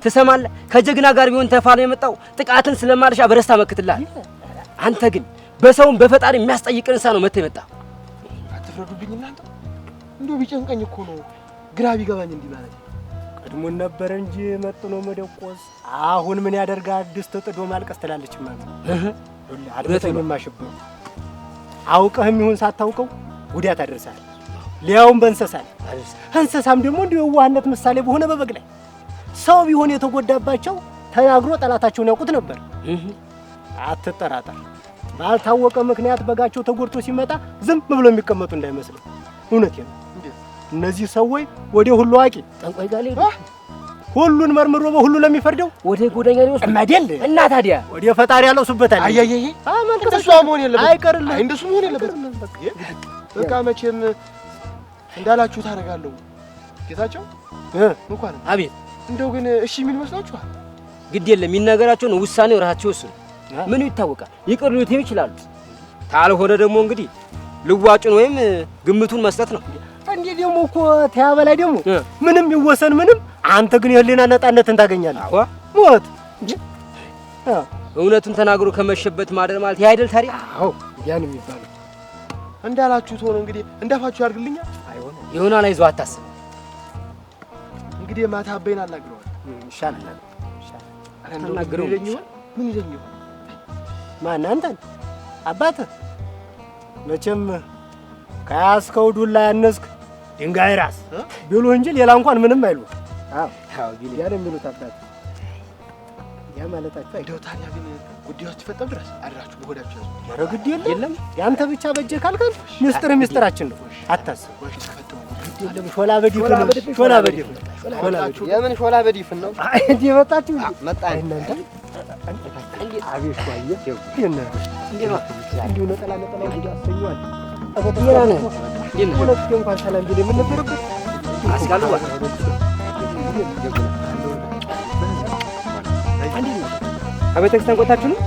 ትሰማለህ? ከጀግና ጋር ቢሆን ተፋልሞ የመጣው ጥቃትን ስለማልሻ በደስታ መክትልሃል። አንተ ግን በሰውም በፈጣሪ የሚያስጠይቅን እንስሳ ነው መተህ የመጣው። አትፍረዱብኝ እናንተ። እንደው ቢጨንቀኝ እኮ ነው ግራ ቢገባኝ እንዲህ ማለት ነው። ቀድሞን ነበር እንጂ መጥኖ መደቆስ። አሁን ምን ያደርጋል ድስት ጥዶ ማልቀስ ትላለች ማለት ነው። አድመጠኝማ ሽብሩ፣ አውቀህም ይሁን ሳታውቀው ጉዳት አደርሳለህ። ሊያውም በእንስሳ ላይ። እንስሳም ደግሞ እንዲሁ የዋህነት ምሳሌ በሆነ በበግ ላይ ሰው ቢሆን የተጎዳባቸው ተናግሮ ጠላታቸውን ያውቁት ነበር። አትጠራጠር፣ ባልታወቀ ምክንያት በጋቸው ተጎድቶ ሲመጣ ዝም ብሎ የሚቀመጡ እንዳይመስልህ። እውነቴን ነው። እነዚህ ሰዎች ወደ ሁሉ አዋቂ ጠንቋይ ጋር ሊሄዱ ሁሉን መርምሮ በሁሉ ለሚፈርደው ወደ ጎዳኛ ሊወስዱ አይደል? እና ታዲያ ወደ ፈጣሪ ያለቅሱበታል። አይ እንደሱ መሆን የለበትም። አይቀርልህ። አይ እንደሱ መሆን የለበትም። በቃ መቼም እንዳላችሁ ታደርጋለሁ። ጌታቸው እንኳን አቤት። እንደው ግን እሺ የሚል መስሏችኋል? ግድ የለም ይነገራቸውን ውሳኔው ራሳቸው ይወስኑ። ምኑ ይታወቃል? ይቅር ሊሉትም ይችላሉ። ካልሆነ ደግሞ እንግዲህ ልዋጩን ወይም ግምቱን መስጠት ነው። እንዴ ደግሞ እኮ ተያ በላይ ደግሞ ምንም ይወሰን ምንም፣ አንተ ግን የህሊና ነፃነትን ታገኛለህ። ሞት እውነቱን ተናግሮ ከመሸበት ማደር ማለት ይሄ አይደል ታዲያ? አዎ ያን የሚባለው እንዳላችሁት ሆኖ እንግዲህ እንዳፋችሁ ያድርግልኛል። አይሆንም ይሆናል። አይዞህ አታስብ። እንግዲህ ማታ አበይን አናግረዋለሁ። ይሻላል። አናግረው። ምን ይለኝ ይሆን? ማን አንተን? አባትህ መቼም ከያዝከው ዱላ ያነስክ ድንጋይ ራስ ቢሉህ እንጂ ሌላ እንኳን ምንም አይሉህ። አዎ ያን የሚሉት አባትህ ያ ማለታቸው እንደው ታዲያ ግን ጉዳዩ እስኪፈጸም ድረስ አድራችሁ በሆዳችሁ ያዙ። ኧረ ግድ የለም ያንተ ብቻ በጀ ካልከን ሚስጥር ሚስጥራችን ነው። አታስብ። ግድ የለም ሾላ በዲፍ ነው። ሾላ በዲፍ ነው። የምን ሾላ በዲፍ ነው? አይ እንዴ መጣችሁ? መጣን። እናንተ አቤት ሸዋዬ፣ እንዲሁ ነጠላ ነጠላ ያሰኘዋል። ሁለት እንኳን ሰላም ቢል የምን ነበረበት? አስካልዋ ከቤተ ክርስቲያን ቆይታችሁ ነው?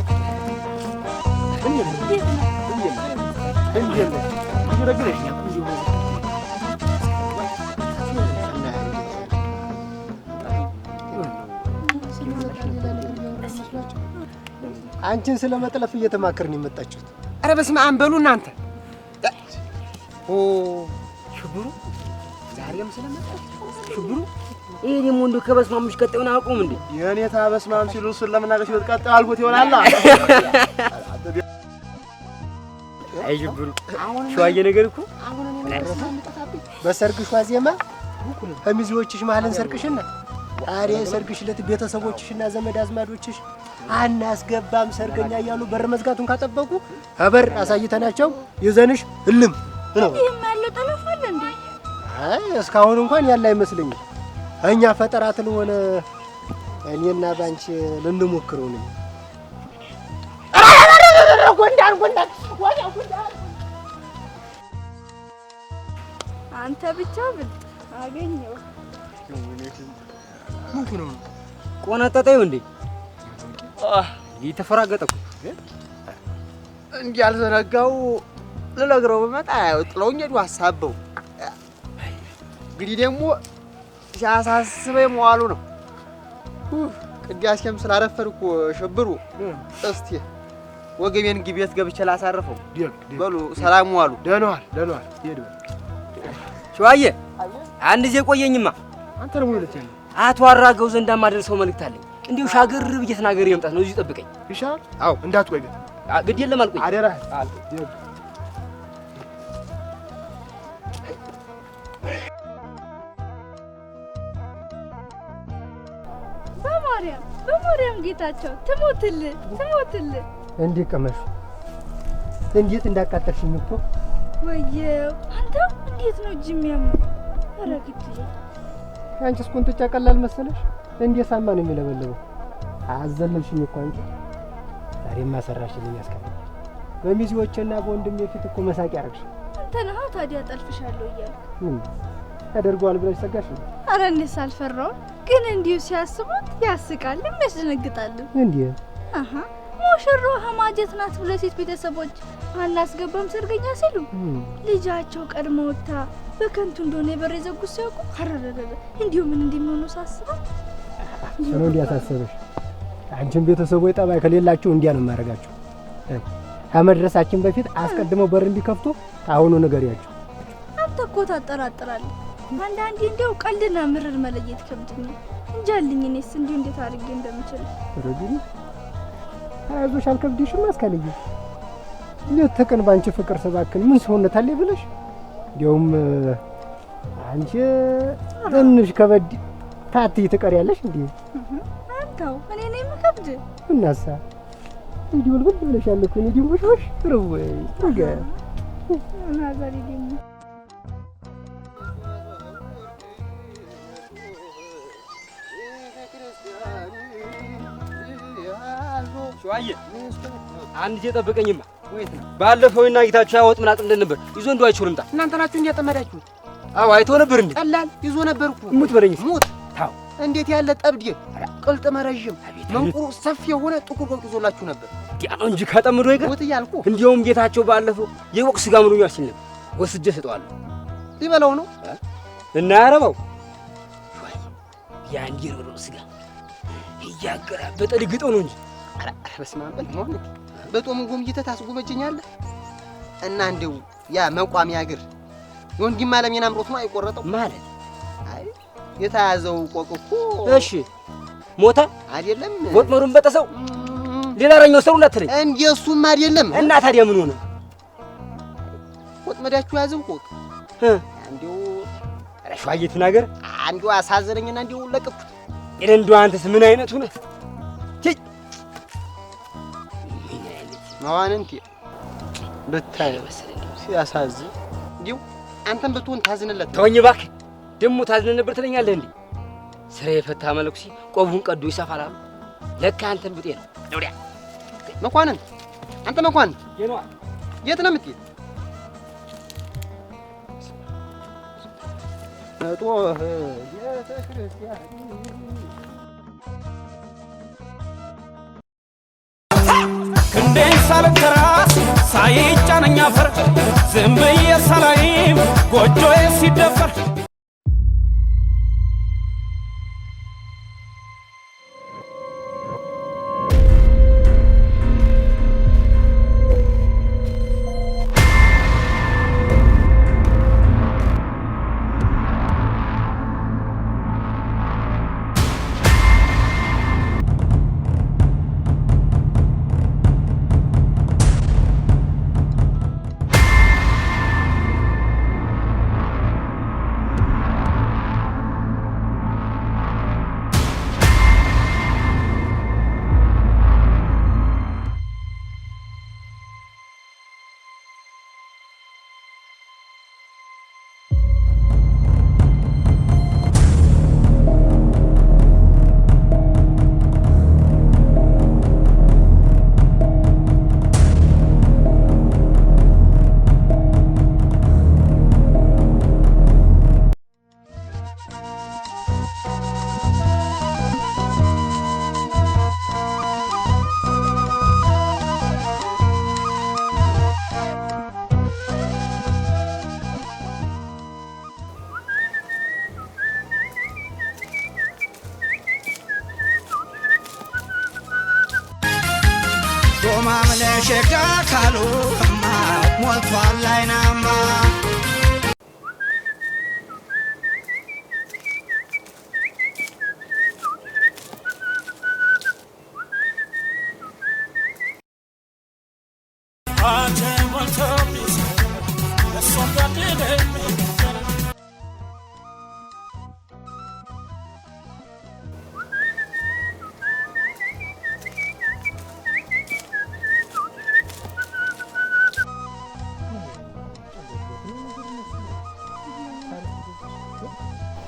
አንቺን ስለመጥለፍ እየተማከርን የመጣችሁት? ኧረ በስመ አብ በሉ እናንተ። ኦ ሽብሩ ዛሬም ስለመጣች ሽብሩ ይሄ ደግሞ እንደው ከበስመ አብ ቀጣዩን አያውቀውም እንዴ? የኔታ በስመ አብ ሲሉ እሱን ለመናገር ሲወጥ ቀጣዩ አልኩት ይሆናል። አይ ሽብሩ ሸዋዬ ነገር እኮ በሰርግሽ ዋዜማ ከሚዜዎችሽ መሀል እንሰርቅሽና ታዲያ የሰርግሽ ዕለት ቤተሰቦችሽና ዘመድ አዝማዶችሽ አናስገባም ሰርገኛ እያሉ በር መዝጋቱን ካጠበቁ ከበር አሳይተናቸው ይዘንሽ እልም ነው። ይሄም ያለው ጠለፋ አለ እንዴ? አይ እስካሁን እንኳን ያለ አይመስለኝም። እኛ ፈጠራ ስለሆነ እኔና ባንቺ ልንሞክረው ነው። ጎንዳን ጎንዳን ወዲያ ጎንዳን። አንተ ብቻ ብልጥ አገኘው። ምን ነው ቆነጠጠው እንዴ? እየተፈራገጠ እኮ እንዲህ አልዘነጋው ልነግረው ብመጣ ጥለውኝ ሄዱ። አሳበው እንግዲህ ደግሞ ሲያሳስበኝ መዋሉ ነው። ቅዳሴም ስላረፈድኩ ሽብሩ እስቲ ወገቤን ግቤት ገብቼ ላሳርፈው። በሉ ሰላም ዋሉ። ደህና ዋል፣ ደህና ዋል። ሄዱ ሸዋዬ አንድ ጊዜ ቆየኝማ። አንተ ደግሞ ይለኛል። አቶ አራገው ዘንዳ ማደርሰው መልእክት አለኝ። እንዲሁ ሻገር ብዬ ተናገሬ መምጣት ነው። እዚሁ ጠብቀኝ ይሻላል። አዎ እንዳትቆይ ግን። ግድ የለም አልቆይ። አደራ። በማርያም በማርያም ጌታቸው ትሞትልህ ትሞትልህ። እንዴ ቀመሹ እንዴት እንዳቃጠልሽኝ እኮ። ወየው አንተ እንዴት ነው እጅ የሚያመው? ኧረ ግድ አንቺስ ቁንጥጫ ቀላል መሰለሽ? እንዴ ሳማ ነው የሚለበለበው። አዘለልሽኝ እኮ አንቺ። ዛሬማ ሰራሽልኝ አስከፍል። በሚዜዎቼና በወንድሜ ፊት እኮ መሳቂያ አደረግሽ። አንተ ነህ ታዲያ ጠልፍሻለሁ እያልክ ምን ያደርገዋል ብለሽ ሰጋሽ? ኧረ እኔስ አልፈራሁም፣ ግን እንዲሁ ሲያስቡት ያስቃልም ያስደነግጣልም። እንዴ አሃ ሙሽራዋ ማጀት ናት ብሎ ሴት ቤተሰቦች አናስገባም ሰርገኛ ሲሉ ልጃቸው ቀድሞ ወጣ በከንቱ እንደሆነ የበር የዘጉት ሲያውቁ አረረረ እንዲሁ ምን እንደሚሆኑ ሳስበው ነው እንዲያሳሰበሽ። አንቺም ቤተሰቦች ጠባይ ከሌላችሁ እንዲያ ነው የማደርጋችሁ። ከመድረሳችን በፊት አስቀድመው በር እንዲከፍቱ አሁኑ ንገሪያቸው። አንተ እኮ ታጠራጥራለህ። አንዳንዴ እንደው ቀልድና ምርር መለየት ከብድኛል። እንጃልኝ እኔስ እንዲሁ እንዴት አድርጌ እንደምችል። ረግኝ አይዞሽ፣ አልከብድሽም። አስካልዬ ሌት ተቀን ባንቺ ፍቅር ሰባክን ምን ሰውነት አለ ብለሽ እንዲያውም አንቺ ትንሽ ከበድ ታትይ ትቀሪያለሽ እንዴ? አንተው እኔ ነኝ የምከብድ? እናሳ እንዲሁ ልብ ብለሻል እኮ እንዲሁ ወሽ ወይ ነገ ናዛሪ ደግሞ ሸዋዬ አንድ ጊዜ ጠብቀኝማ። ባለፈው እና ጌታቸው ያወጥ ምን አጥምደን ነበር ይዞ እንደው አይቼው ልምጣ። እናንተ ናችሁ እንዴ ያጠመዳችሁት? አዎ አይቶ ነበር እንዴ? ቀላል ይዞ ነበር እኮ። ሙት በለኝ። ሙት ታው እንዴት ያለ ጠብዴ ቅልጥ መረዥም መንቁሩ ሰፊ የሆነ ጥቁር ወርቅ ይዞላችሁ ነበር። ያ ነው እንጂ ከጠምዶ ይቀር ሙት እያልኩ። እንዲያውም ጌታቸው ባለፈው የወቅ ስጋ ምሩኛል ሲል ነበር። ወስጄ ሰጠዋለሁ። ሊበላው ነው እና ያረባው ሸዋዬ ያን የሮሮ ስጋ እያገራበጠ ሊግጠው ነው እንጂ። ኧረ በስመ አብ በል መሆን በጦም ጎምጅተህ ታስጎመጀኛለህ። እና እንደው ያ መቋሚያ እግር የወንድም አለሜን አምሮት ነው አይቆረጠው ማለት? አይ የተያዘው ቆቅ እኮ እሺ ሞተ አይደለም፣ ወጥመዱን በጠሰው ሌላ እረኛው ሰሩ እንዳትለኝ። እንደሱም አይደለም። እና ታዲያ ምን ሆነ? ወጥመዳችሁ ያዘው ቆቅ እንደው ኧረ ሸዋዬ ተናገር። እንደው አሳዘነኝና እንደው ለቀቅኩት። እንደው አንተስ ምን አይነቱ ነህ? መዋንንቴ ብታይ ሲያሳዝን እንዲሁ አንተም ብትሆን ታዝንለት። ተወኝ እባክህ። ደግሞ ታዝነህ ነበር ትለኛለህ እንዴ? ስራ የፈታ መለኩሴ ቆቡን ቀዶ ይሰፋል አሉ። ለካ አንተም ብጤ ነው። ወዲያ መኳንንት፣ አንተ መኳንንት የት ነው የምትሄድ? ጦህ ቤተ ክርስቲያን ክንዴን ሳልንተራስ ሳይጫነኝ አፈር ዝም ብዬ ሳላይም ጎጆዬ ሲደፈር ሸጋ ካሉማ ሞልቷል አይናማ።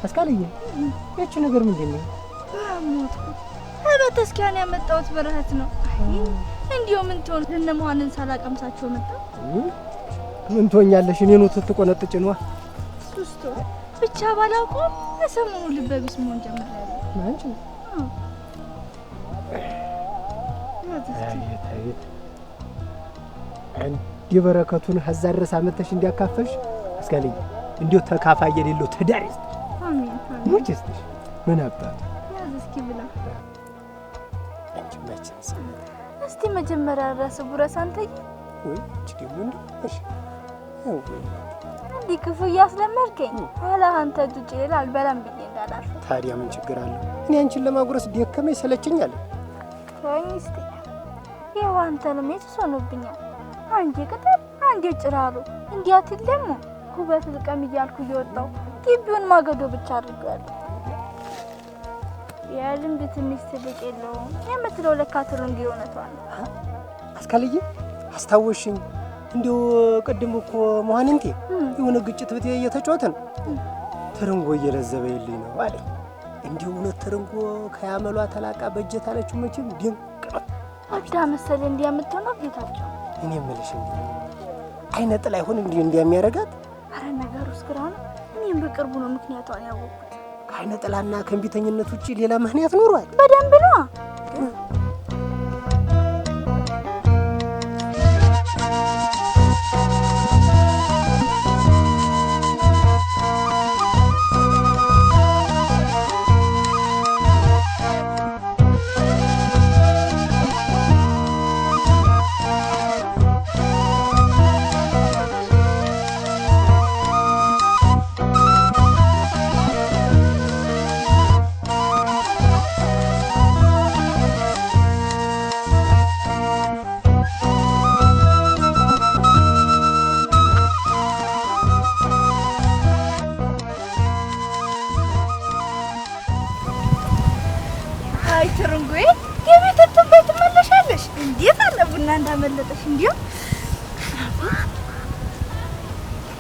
አስካልዬ ያቺ ነገር ምንድን ነው? ሞትኩ። ከቤተክርስቲያን ያመጣሁት በረሀት ነው። እንዲሁ ምን ትሆን እነ መኳንን ሳላቀምሳቸው መጣ። ምን ትሆኛለሽ? እኔኑ ስትቆነጥጭ ነዋ። ሱስቶ ብቻ ባላውቀውም ከሰሞኑ ልበ ቢስ መሆን ጀምሬያለሁ። አንቺ ያዝ እስኪ። አቤት አቤት፣ እንዲህ በረከቱን ከዛ ድረስ አመተሽ እንዲያካፈልሽ አስካልዬ፣ እንዲሁ ተካፋይ የሌለው ትዳር ይስጥሽ። አሜን አሜን። ሙች ይስጥሽ። ምን አባቱ ያዝ እስኪ ብላ። አንቺ መቼም ስሜት እስቲ መጀመሪያ ራስህ ጉረስ አንተዬ። ወይ አንቺ ደግሞ እንደው እሺ ወይ እንዲህ ክፉ እያስለመድከኝ ኋላ አንተ እጅ ውጭ ሌላ አልበላም ብዬ እንዳላርፍ። ታዲያ ምን ችግር አለው? እኔ አንቺን ለማጉረስ ደከመኝ ሰለቸኝ አለ። ተወኝ እስቲ። ይኸው አንተንም የሱስ ሆኖብኛል። አንዴ ቅጠል አንዴ ጭራሮ እንዲያትል ደግሞ ኩበት ልቀም እያልኩ እየወጣሁ ግቢውን ማገዶ ብቻ አድርጌዋለሁ። የልምድ ትንሽ ትልቅ የለውም የምትለው ለካ ትሩንጌ እውነቷን ነው። አስካልዬ አስታወሽኝ። እንዲሁ ቅድም እኮ መኳንንቴ የሆነ ግጭት ብት እየተጫወትን ትርንጎ እየለዘበ የለኝ ነው አለኝ። እንዲሁ እውነት ትርንጎ ከያመሏ ተላቃ በጀት አለችው። መቼም ድንቅ ነው። ወዳ መሰለ እንዲያ የምትሆነው ጌታቸው። እኔ የምልሽ እንዲሁ አይነ ጥላ ይሆን እንዲሁ እንዲያ የሚያደርጋት? አረ ነገሩ እስግራ ነው። እኔም በቅርቡ ነው ምክንያቷን ያወቅኩት። ከአይነ ጥላና ከእንቢተኝነት ውጭ ሌላ ምክንያት ኖሯል? በደንብ ነዋ። አይ ትርንጎዬ፣ የቤት ትንበይ ትመለሻለሽ። እንዴት አለ ቡና እንዳመለጠሽ! እንዲሁ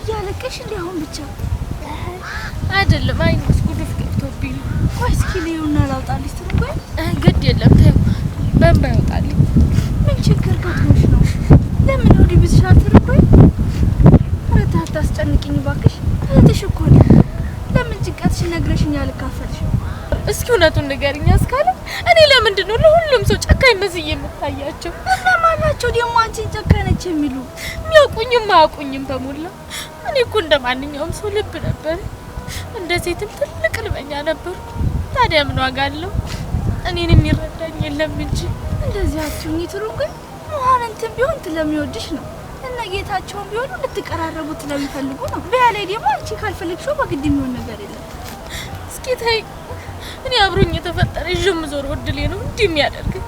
እያለቀሽ እንዲህ አሁን ብቻ አይደለም። አይኔ ውስጥ ጉድፍ ገብቶብኝ ነው። ቆይ እስኪ ልየውና ላውጣልሽ ትርንጎዬ። ግድ የለም ተይው፣ በእንባ ይወጣልኝ። ምን ችግር ገጥሞሽ ነው? ለምን ወዲህ ብትሻል ትርንጎዬ? ኧረ ተይ አታስጨንቂኝ እባክሽ፣ እህትሽ እኮ ነኝ። ለምን ጭንቀትሽን ነግረሽኝ አልካፈልሽም? እስኪ እውነቱን ንገሪኝ አስካለ። እኔ ለምንድን ነው ለሁሉም ሰው ጨካኝ መስዬ የምታያቸው? እነማን ናቸው ደግሞ አንቺን ጨካኝ ነች የሚሉ? የሚያውቁኝም አያውቁኝም በሞላ። እኔ እኮ እንደ ማንኛውም ሰው ልብ ነበር፣ እንደ ሴትም ትልቅ ልበኛ ነበርኩ። ታዲያ ምን ዋጋ አለው? እኔን የሚረዳኝ የለም እንጂ። እንደዚህ አትሁኚ ትርንጎዬ። መኳንንትም ቢሆን ስለሚወድሽ ነው፣ እነ ጌታቸውም ቢሆኑ ልትቀራረቡ ስለሚፈልጉ ነው። በያ ላይ ደግሞ አንቺ ካልፈለግሽው በግድ የሚሆን ነገር የለም። እስኪ ተይ፣ እኔ አብሮኝ የተፈጠረ ይዤ የምዞረው እድሌ ነው እንዲህ የሚያደርገኝ።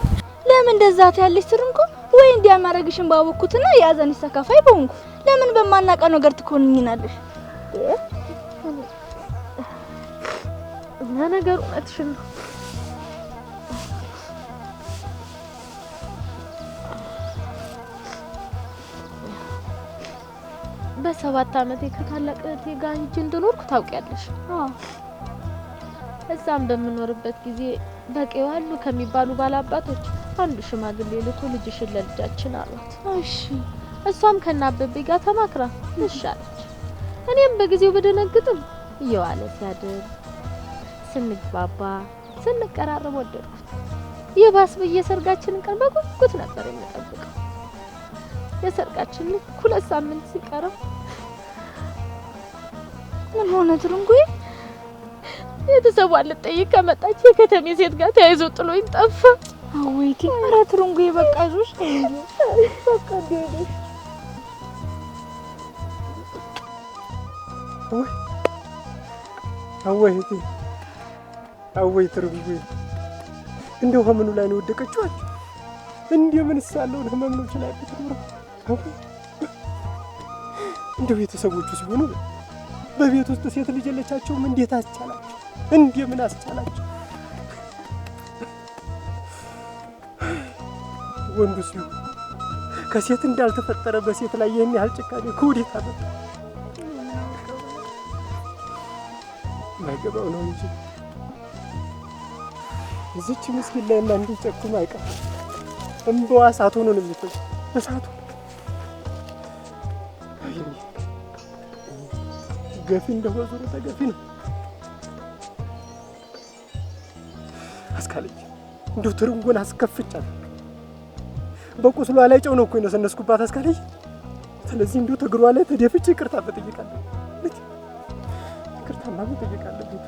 ለምን እንደዛ ትያለሽ ትርንጎ? ወይ እንዲያ ማድረግሽን ባወቅኩትና የሀዘንሽ ተካፋይ በሆንኩ ለምን በማናውቀው ነገር ትኮንኝናለሽ? ለነገሩ እውነትሽን ነው። በ7 ዓመቴ ከታላቅ እህቴ ጋር ሂጅ እንደኖርኩ ታውቂያለሽ። እዛም በምኖርበት ጊዜ በቀዬው አሉ ከሚባሉ ባላባቶች አንዱ ሽማግሌ ልኮ ልጅሽን ለልጃችን አሏት። እሺ እሷም ከናበቤ ጋር ተማክራ እሺ አለች። እኔም በጊዜው በደነግጥም እየዋለ ሲያድር ስንግባባ ስንቀራረብ ወደድኩት። ይባስ ብዬ ሰርጋችንን ቀን በጉጉት ነበር የምጠብቀው። የሰርጋችን ልክ 2 ሳምንት ሲቀረው ምን ሆነ ትርንጎዬ? ቤተሰቧን ልጠይቅ ከመጣች የከተሜ ሴት ጋር ተያይዞ ጥሎኝ ጠፋ። አወይቲ ኧረ ትርንጎዬ በቃ አይዞሽ፣ በቃ እንዲህ አወይ እህቴ፣ አወይ ትርንጎዬ፣ እንደው ከምኑ ላይ ነው የወደቀችው? እንዲህ ምንስ ያለውን ህመም ነው ችላበት ኖረው። አወይ እንደው ቤተሰቦቹ ሲሆኑ በቤት ውስጥ ሴት ልጅ የለቻቸውም። እንዴት አስቻላቸው? እንዴ ምን አስቻላቸው? ወንዱ ሲሆን ከሴት እንዳልተፈጠረ በሴት ላይ ይህን ያህል ጭካኔ ከወዴት አመጣ? ማይገባው ነው እንጂ እዚች ምስኪን ላይማ እንዲጨክኑ አይቀርም። እምባዋ እሳት ሆኖ ነው የሚፈስ፣ እሳቱ ገፊ እንደሆነ ዞሮ ተገፊ ነው። አስካለች እንደው ትርንጎን አስከፍቻለሁ። በቁስሏ ላይ ጨው ነው እኮ የነሰነስኩባት አስካለይ። ስለዚህ እንዲሁ ተግሯ ላይ ተደፍቼ ይቅርታ መጠየቅ አለብኝ። ይቅርታማ መጠየቅ አለብኝ።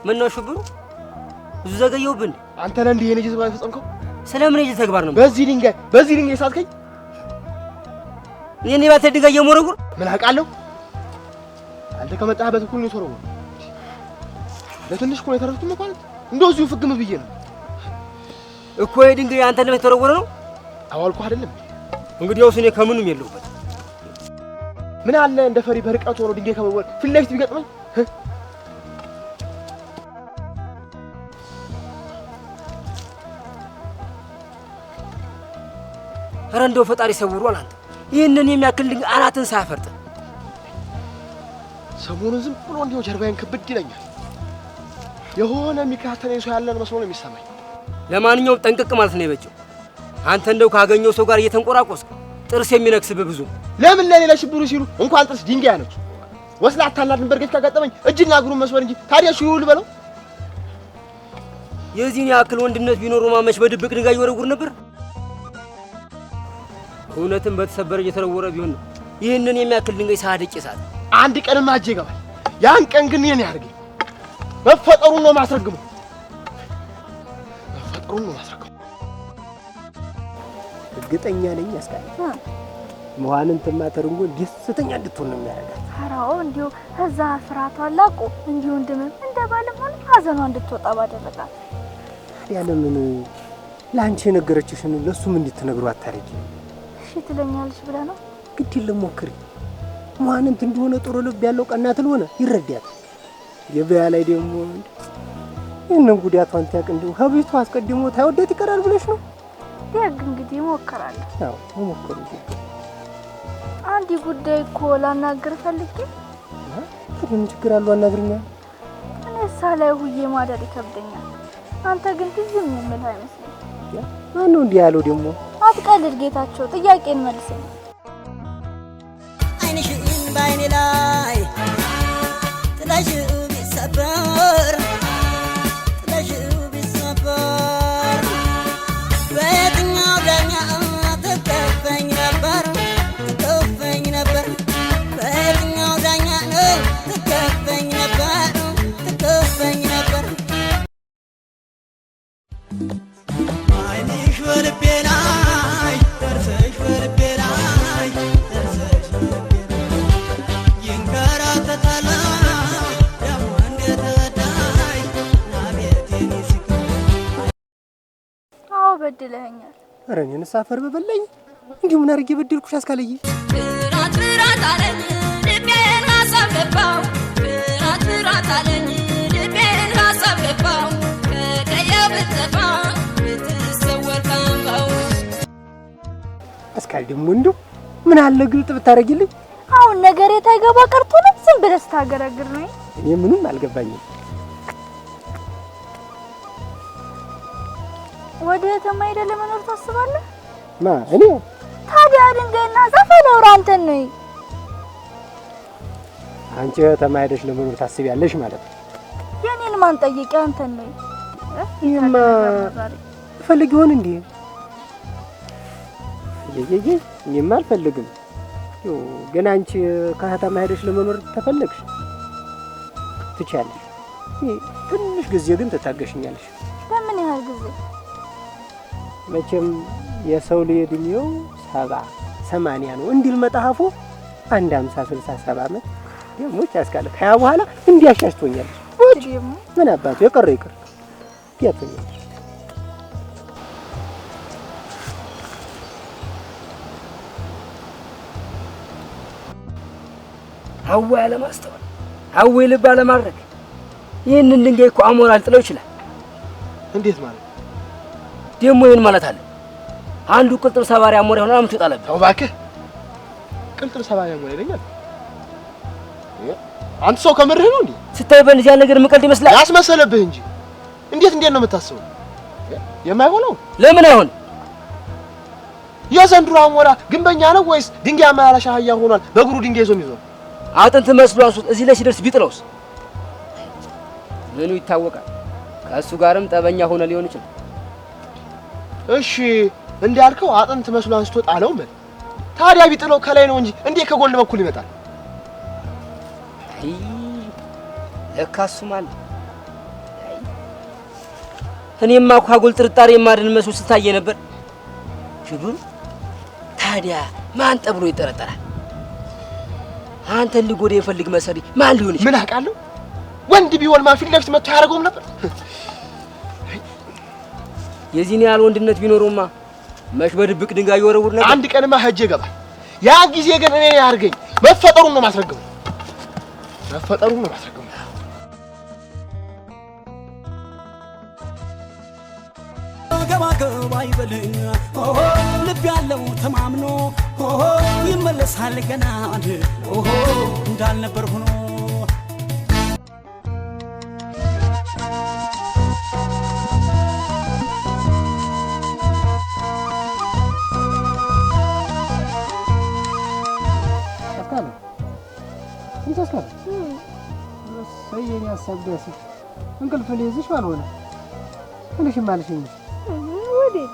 ምነው ሽብሩ ብዙ ዘገየውብን? አንተ ነህ እንዲህ የልጅ ተግባር የፈጸምከው? ስለምን የልጅ ተግባር ነው? በዚህ ድንጋይ ሳትከኝ እኔ ባንተ ድንጋይ የምወረውር ምን አውቃለሁ? አንተ ከመጣህበት እኩል ነው የተወረወረው። ለትንሽ እኮ ነው የተረፍኩት እንኳን እንደው እዚሁ ፍግም ብዬ ነው እኮ። ይሄ ድንጋይ አንተ ለምን የተወረወረ ነው? አዎ አልኩህ አይደለም። እንግዲያውስ እኔ ከምኑም የለሁበት። ምን አለ እንደ ፈሪ በርቀት ሆኖ ድንጋይ ከመወርወር ፊት ለፊት ቢገጥመኝ። ኧረ እንደው ፈጣሪ ሰውሯል። አንተ ይህንን የሚያክል ድንጋይ አናትን ሳያፈርጥ ሰሞኑን ዝም ብሎ እንዲሁ ጀርባዬን ክብድ ይለኛል። የሆነ የሚከታተለኝ ሰው ያለን መስሎ ነው የሚሰማኝ። ለማንኛውም ጠንቅቅ ማለት ነው የበጀው። አንተ እንደው ካገኘው ሰው ጋር እየተንቆራቆስክ ጥርስ የሚነክስብህ ብዙ። ለምን ለሌላ ሽብሩ ሲሉ እንኳን ጥርስ ድንጋይ አነች ወስላታና ድንበር ገጭ ካጋጠመኝ እጅና እግሩን መስበር እንጂ ታዲያ እሺ ይውል በለው። የዚህን ያክል ወንድነት ቢኖረው ማመች በድብቅ ድንጋይ ይወረውር ነበር? እውነትም በተሰበረ እየተወረወረ ቢሆን ነው ይህንን የሚያክል ድንጋይ ሳደቅ ይሳት። አንድ ቀንማ እጄ ይገባል። ያን ቀን ግን የኔ ያርገኝ። መፈጠሩን ነው ማስረግመው። መፈጠሩን ነው ማስረግመው። እርግጠኛ ነኝ አስካለ መዋንንትማ ተርንጎ ደስተኛ እንድትሆን ነው የሚያደርጋት። አራው እንዲሁ እዛ ፍርሃቷ አላቆ እንዲሁ እንደምን እንደ ባልም ሆነ ሀዘኗ እንድትወጣ ባደረጋት። ታዲያ ለምን ላንቺ የነገረችሽን ለሱም እንድትነግሩ አታረጊ? እሺ ትለኛለች ብለህ ነው? ግድ የለም ሞክሪ። መዋንንት እንደሆነ ጥሩ ልብ ያለው ቀናት ሆነ ይረዳል። ገበያ ላይ ደግሞ ይህንን ጉዳቷን ታውቅ እንደው ከቤቱ አስቀድሞ ታይወደት ይቀራል ብለሽ ነው? ደግ እንግዲህ እሞክራለሁ። አዎ እሞክሩ። አንድ ጉዳይ እኮ ላናግር ፈልጌ። ምን ችግር አለው? አናግሪኛ። እኔ ሳላይ ሁዬ ማደር ይከብደኛል። አንተ ግን ትዝም የምልህ አይመስልም። ማነው እንዲህ ያለው ደግሞ? አትቀልድ ጌታቸው፣ ጥያቄን መልስልኝ። ዓይንሽን ባይኔ ላይ ጥለሽው ቢሰበር ጥለሽው ቢሰበር በየትኛው ዳኛ ትከፈኝ ነበር ትከፈኝ ነበር በየትኛው ዳኛ ትከፈኝ ነበር ትከፈኝ ነበር። ዓይንሽ በልቤ ላይ ጥርስሽ በልቤ ላይ ጥርስሽ በልቤ ላይ ይንከራተታል ደግሞ እንደተበዳይ አቤት የኔ ስቃይ። አዎ በድለኸኛል። ኧረ እኔንስ አፈር በበላኝ። እንዲሁ ምን አድርጌ በደልኩሽ አስካለዬ? ፍራት ፍራት አለኝ ልቤን ሀሳብ ገባው። ፍራት ፍራት አለኝ ልቤን ሀሳብ ገባው። ከቀየው ብትጠፋ ብትሰወር ካምባው። አስካል ደግሞ እንደው ምን አለ ግልጥ ብታረጊልኝ። አሁን ነገር የታይገባ ቀርቶ ነው ዝም ብለህ ስታገረግር ነው። እኔ ምንም አልገባኝም። ወደ ከተማ ሄደህ ለመኖር ታስባለህ? ማ እኔ? ታዲያ ድንጋይና ዛፍ አላወራ አንተን ነው። አንቺ ከተማ ሄደሽ ለመኖር ታስቢያለሽ ማለት ነው? የኔን ማን ጠየቀ? አንተን ነው። እኔማ እፈልግ ይሆን እንዴ? እየየየ እኔማ አልፈልግም። ግን አንቺ ከከተማ ሄደሽ ለመኖር ተፈለግሽ ትችያለሽ። ትንሽ ጊዜ ግን ትታገሽኛለሽ። ለምን ያህል ጊዜ? መቼም የሰው ልጅ እድሜው 70 80 ነው እንዲል መጽሐፉ። አንድ 50 60 70 ዓመት ደግሞ ያስካለ ከያ በኋላ እንዲያሻሽ ትሆኛለሽ። ምን አባቱ የቀረ ይቅር ያትሆኛለሽ። አዋ ያለማስተዋል አዌ ልብ አለማድረግ። ይህንን ድንጋይ እኮ አሞራ ሊጥለው ይችላል። እንዴት ማለት? ደግሞ ይህን ማለት አለ አንዱ ቅልጥም ሰባሪ አሞራ ይሆናል። አምጥቶ ጣለብህ። ተው እባክህ፣ ቅልጥም ሰባሪ አሞራ ይለኛል። አንተ ሰው ከምርህ ነው እንዴ? ስታይ በእንደዚህ ያለ ነገር የምቀልድ ይመስላል? ያስመሰለብህ እንጂ እንዴት እንዴት ነው የምታስበው? የማይሆነው ለምን አይሆን? የዘንድሮ አሞራ ግንበኛ ነው ወይስ ድንጋይ አመላላሽ አህያ ሆኗል? በእግሩ ድንጋይ ይዞ የሚዞር አጥንት መስሎ አንሱት እዚህ ላይ ሲደርስ ቢጥለውስ ምኑ ይታወቃል? ከእሱ ጋርም ጠበኛ ሆነ ሊሆን ይችላል። እሺ እንዳልከው አጥንት መስሎ አንስቶ ጣለው ምን ታዲያ ቢጥለው ከላይ ነው እንጂ እንዴ ከጎን በኩል ይመጣል? አይ ለካ እሱም አለ። እኔማ እኮ አጉል ጥርጣሬ የማድን መስሎ ስታየ ነበር። ሽብሩ ታዲያ ማን ጠብሎ ይጠረጠራል? አንተን ሊጎዳ የፈልግ መሰሪ ማን ሊሆን ይችላል? ምን አውቃለሁ? ወንድ ቢሆን ማ ፊት ለፊት መጥቶ ያደርገውም ነበር። የዚህን ያህል ወንድነት ቢኖረውማ መች በድብቅ ድንጋይ ይወረውር ነበር። አንድ ቀንማ ሄጄ እገባለሁ። ያን ጊዜ ግን እኔ ያርገኝ መፈጠሩን ነው ማስረገው፣ መፈጠሩን ነው ማስረገው። ገባ ገባ ይበል ኦሆ ልብ ያለው ተማምኖ ኦሆ ይመለሳል ገና ኦሆ እንዳልነበር ሆኖ። እሰይ የኔ ሀሳብ ደስ እንቅልፍ ሊይዝሽ ባልሆነ ምንሽም አልሽኝ። ወዴት?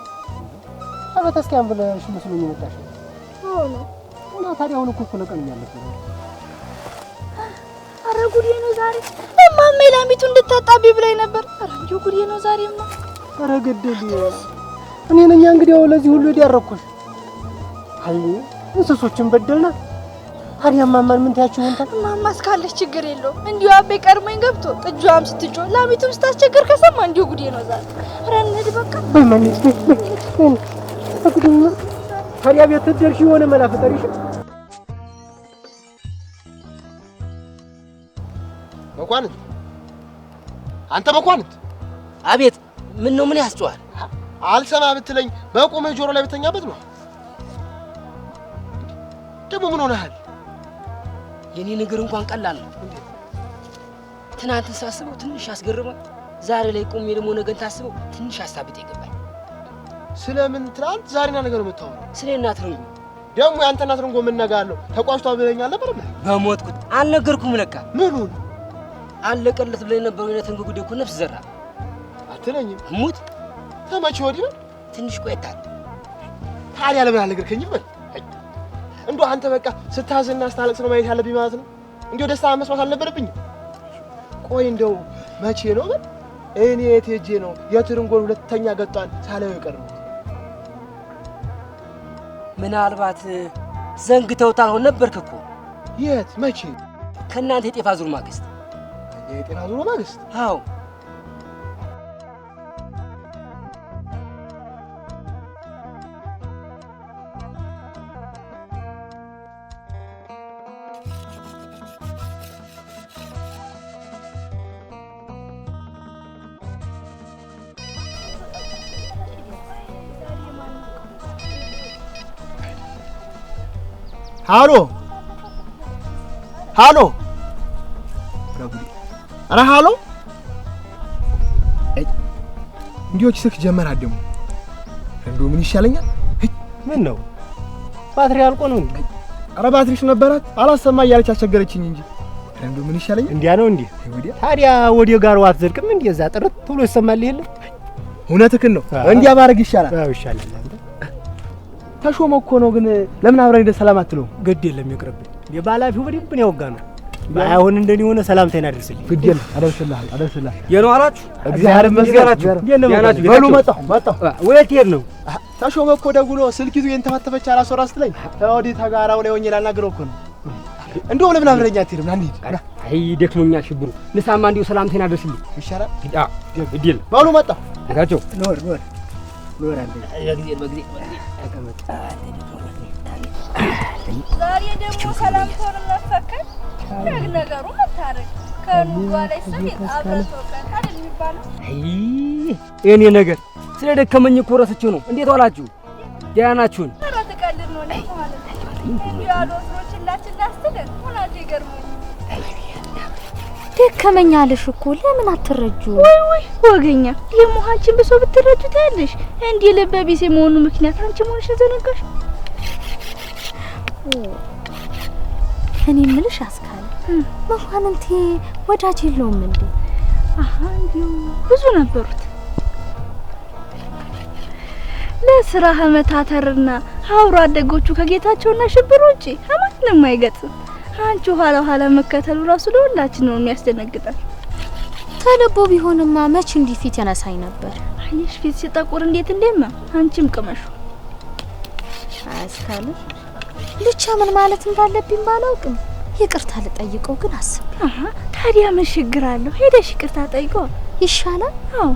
አበተስኪያን ብለሽ መስሎኝ የመጣሽ። አዎ ነው። እና ታዲያ አሁን እኮ እኩለ ቀን እያለፈ ነው። ኧረ ጉዴ ነው ዛሬ። እማማ ላሚቱ እንድታጣቢ ብላኝ ነበር። ኧረ እንዲሁ ጉዴ ነው ዛሬማ። ኧረ ገደል እኔ ነኝ እንግዲህ ለዚህ ሁሉ የዳረኩሽ። አይ እንስሶችን በደልና ታዲያ እማማን ምን ታያችሁ ይሆን? እማማ እስካለች ችግር የለውም። እንዲሁ አቤ ቀድሞኝ ገብቶ ጥጃዋም ስትጮህ ላሚቱም ስታስቸግር ከሰማ እንዲሁ ጉዴ ነው ዛሬ። ኧረ እንሂድ በቃ። በይ ማሚ በይ በይ። ታዲያ ቤት ትደርሺ የሆነ መላ ፍጠሪሽ። መኳንንት፣ አንተ መኳንንት። አቤት። ምን ነው ምን ያስጨዋል? አልሰማ ብትለኝ በቁምህ ጆሮ ላይ ብተኛበት ነው። ደግሞ ምን ሆነሃል? የኔ ነገር እንኳን ቀላል ነው። ትናንትን ሳስበው ትንሽ አስገርማል። ዛሬ ላይ ቆሜ ደግሞ ነገን ታስበው ትንሽ ሀሳብ ይገባል። ስለምን ትናንት ዛሬና ነገር ነው የምታወራው? ስለ እናት ርንጎ። ደግሞ ያንተ እናት ርንጎ ምን ነገር አለው? ተቋጭቷ ብለኸኝ አልነበረም? በሞትኩት አልነገርኩም ለካ። ምኑን? አለቀለት ብለህ የነበረው የእናት ርንጎ ጉዳይ እኮ ነፍስ ዘራ። አትለኝም? ሙት ተመቼ ወዲህ በል። ትንሽ ቆይታል። ታዲያ ለምን አልነገርከኝም? በል እንደው አንተ በቃ ስታዝንና ስታለቅስ ነው ማየት ያለብኝ ማለት ነው? እንደው ደስታ መስማት አልነበረብኝም? ቆይ እንደው መቼ ነው በል እኔ የት ሄጄ ነው የትርንጎን ሁለተኛ ገጧን ሳላየው የቀረሁት? ምናልባት ዘንግተውታል ሆነ ነበርክ እኮ። የት መቼ? ከእናንተ የጤፍ አዙር ማግስት። የጤፍ አዙር ማግስት? አዎ። ሃሎ ሃሎ፣ ኧረ ሃሎ። እንዲዎች ስልክ ጀመራት ደግሞ። እንደው ምን ይሻለኛል? ምን ነው ባትሪ አልቆ ነው እንዴ? ኧረ ባትሪሽ ነበራት አላሰማ እያለች አስቸገረችኝ እንጂ። እንደው ምን ይሻለኛል? እንዲያ ነው እንዴ? ታዲያ ወዲያ ጋር አትዘልቅም እንዴ? እዛ ጥርት ብሎ ይሰማል የለ? እውነትህን ነው። እንዲያ ባረግ ይሻላል። አዎ ይሻላል። ተሾመ እኮ ነው ግን ለምን አብረን ሄደን ሰላም አትለውም? ግድ የለም ይቅርብኝ። የባላፊው በደንብ ነው ያወጋነው። ባይሆን እንደኔ ሆነ ሰላምታዬን አድርስልኝ። ግድ የለም አደርስልሃለሁ፣ አደርስልሃለሁ። የነው አላችሁ? እግዚአብሔር ይመስገን። በሉ መጣሁ መጣሁ። ወዴት ትሄድ ነው? ተሾመ እኮ ደውሎ ስልክ ይዞ የተፈተፈች አላስወራ ስትለኝ ወዲህ ተጋራው ላይ ሆኜ ላናግረው እኮ ነው። እንደው ለምን አብረኛ አትሄድም? ና እንሂድ። አይ ደክሞኛል ሽብሩ። ንሳማ እንዲሁ ሰላምታዬን አድርስልኝ ይሻላል። አዎ ግድ የለም። በሉ መጣሁ። ጌታቸው ኖር ኖር ኖር አለ በጊዜ በጊዜ ተቀመጥ። ዛሬ ደግሞ ሰላምታውን መፈከር ደግ ነገሩ መታረቅ ከኑጓ ላይ ሰሜን አብረን ተወቀን አይደል የሚባለው? አይ የኔ ነገር ስለደከመኝ እኮ ረስቼው ነው። እንዴት ዋላችሁ? ደህና ናችሁን? ኧረ ትቀልድ ነው እንዴ ማለት ነው። እንዲሁ ያሉ ወስሮች ላችን ላስትልን ሆናችሁ ይገርሙኝ። ደከመኝ አለሽ እኮ ለምን አትረጁ? ወይ ወይ ወገኛ ደግሞ አንቺን ብሶ ብትረጁ ታያለሽ። እንዲህ ልበ ቢስ የመሆኑ ምክንያት አንቺ መሆንሽን ዘነጋሽ። እኔ የምልሽ አስካለ መኳንንቴ ወዳጅ የለውም እንዴ? አሃ እንዲሁ ብዙ ነበሩት። ለስራ መታተርና አብሮ አደጎቹ ከጌታቸውና ሽብር ውጪ ማንም አይገጥም። አንቺ ኋላ ኋላ መከተሉ ራሱ ለሁላችን ነው የሚያስደነግጠን። ተልቦ ቢሆንማ መች እንዲህ ፊት ያነሳኝ ነበር። አየሽ ፊት ሲጠቁር እንዴት እንደማ አንቺም ቅመሹ። አስካለ ብቻ ምን ማለት እንዳለብኝ ባላውቅም ይቅርታ ልጠይቀው ግን አስቤ። አሃ ታዲያ ምን ችግር አለው? ሄደሽ ይቅርታ ጠይቆ ይሻላል። አዎ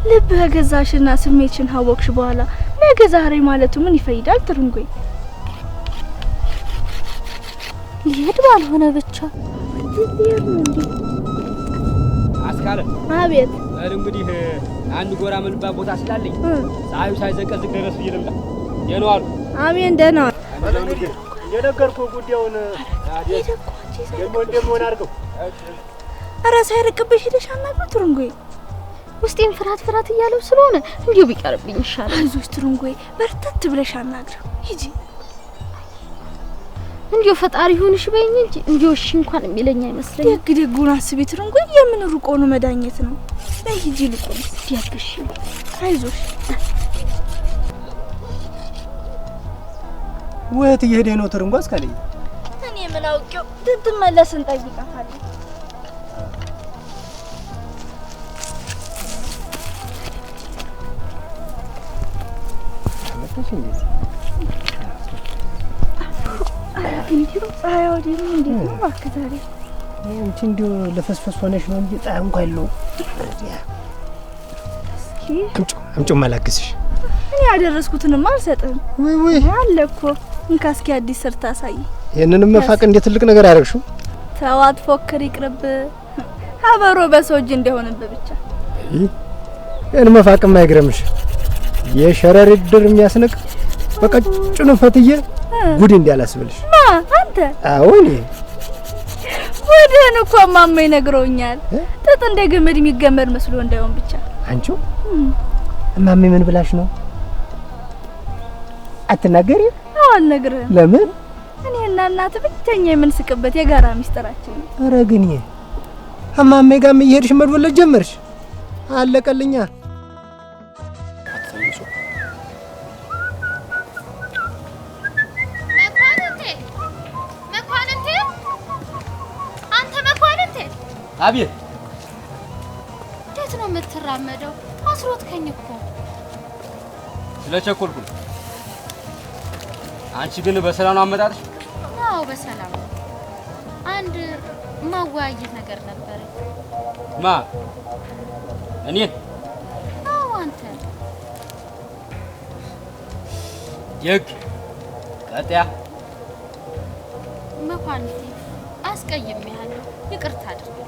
ልብህ ገዛሽና ስሜትሽን ሀወቅሽ በኋላ ነገ ዛሬ ማለቱ ምን ይፈይዳል? ትርንጎይ ሊሄድ ባልሆነ ብቻ አስካለ። አቤት። በል እንግዲህ አንድ ጎራ ምንባ ቦታ ስላለኝ ፀሐዩ ሳይዘቀዝቅ ደረስ ብዬ ልምጣ። ደህና ዋሉ። አሜን። ደህና ዋሉ። የነገርኩህ ጉዳዩን ደግሞ እንደምሆን አድርገው። ኧረ ሳይርቅብሽ ሄደሽ አናግሪው ትርንጎይ። ውስጤን ፍርሃት ፍርሃት እያለው ስለሆነ እንዲሁ ቢቀርብኝ ይሻላል። አይዞሽ ትርንጎይ፣ በርተት ብለሽ አናግሪው ሂጂ። እንዲሁ ፈጣሪ ይሁንሽ በይኝ እንጂ እንዲሁ እሺ እንኳን የሚለኝ አይመስለኝም። ደግ ደጉን አስቢ ትርንጎይ፣ የምን ሩቅ ሆኖ መዳኘት ነው። በይ ሂጂ ይልቁን ደግሽ። አይዞሽ። ወት እየሄደ ነው ትርንጎ? አስካለኝ እኔ ምን አውቄው፣ ትትመለስ እንጠይቃታለን። እንዲሁ ፀሐይ ወዲህ እንዴት ነው እባክህ ዛሬ? አንቺ እንዲሁ ለፈስፈስ ሆነሽ ነው እንጂ ፀሐይ እንኳን የለውም። እስኪ አምጪው ማላግዝሽ። እኔ ያደረስኩትንማ አልሰጥህም። ወይ ወይ አለ እኮ እንካ እስኪ አዲስ ስር ታሳይ። ይሄንንም መፋቅ እንደ ትልቅ ነገር አደረግሽው። ተው አትፎክር፣ ይቅርብ። አበሮ በሰው እጅ እንደሆነብህ ብቻ። ይሄን መፋቅም አይግረምሽ። የሸረሪት ድር የሚያስንቅ በቀጭኑ ፈትዬ ጉድ እንዲያላስብልሽ። ማ አንተ? አዎ እኔ። ጉድህን እኮ እማማ ይነግረውኛል። ጥጥ እንደ ገመድ የሚገመድ መስሎ እንዳይሆን ብቻ። አንቺው እማሜ ምን ብላሽ ነው? አትናገሪም? አዎ አልነግርህም። ለምን? እኔና እናት ብቸኛ የምንስቅበት የጋራ ሚስጥራችን ነው። ኧረ ግን ይሄ እማሜ ጋርም እየሄድሽ መድወለድ ጀመርሽ። አለቀልኛ። መኳንንቴ፣ አንተ መኳንንቴ! አቤት። እንዴት ነው የምትራመደው? አስሮትከኝ እኮ። ስለቸኮልኩ ነው። አንቺ ግን በሰላም ነው አመጣጥሽ? አዎ በሰላም ነው። አንድ ማወያየት ነገር ነበረ። ማ? እኔን? አዎ አንተ። ደግ ቀጥያ። መኳንንቴ አስቀይሜሃለሁ፣ ይቅርታ አድርግልኝ።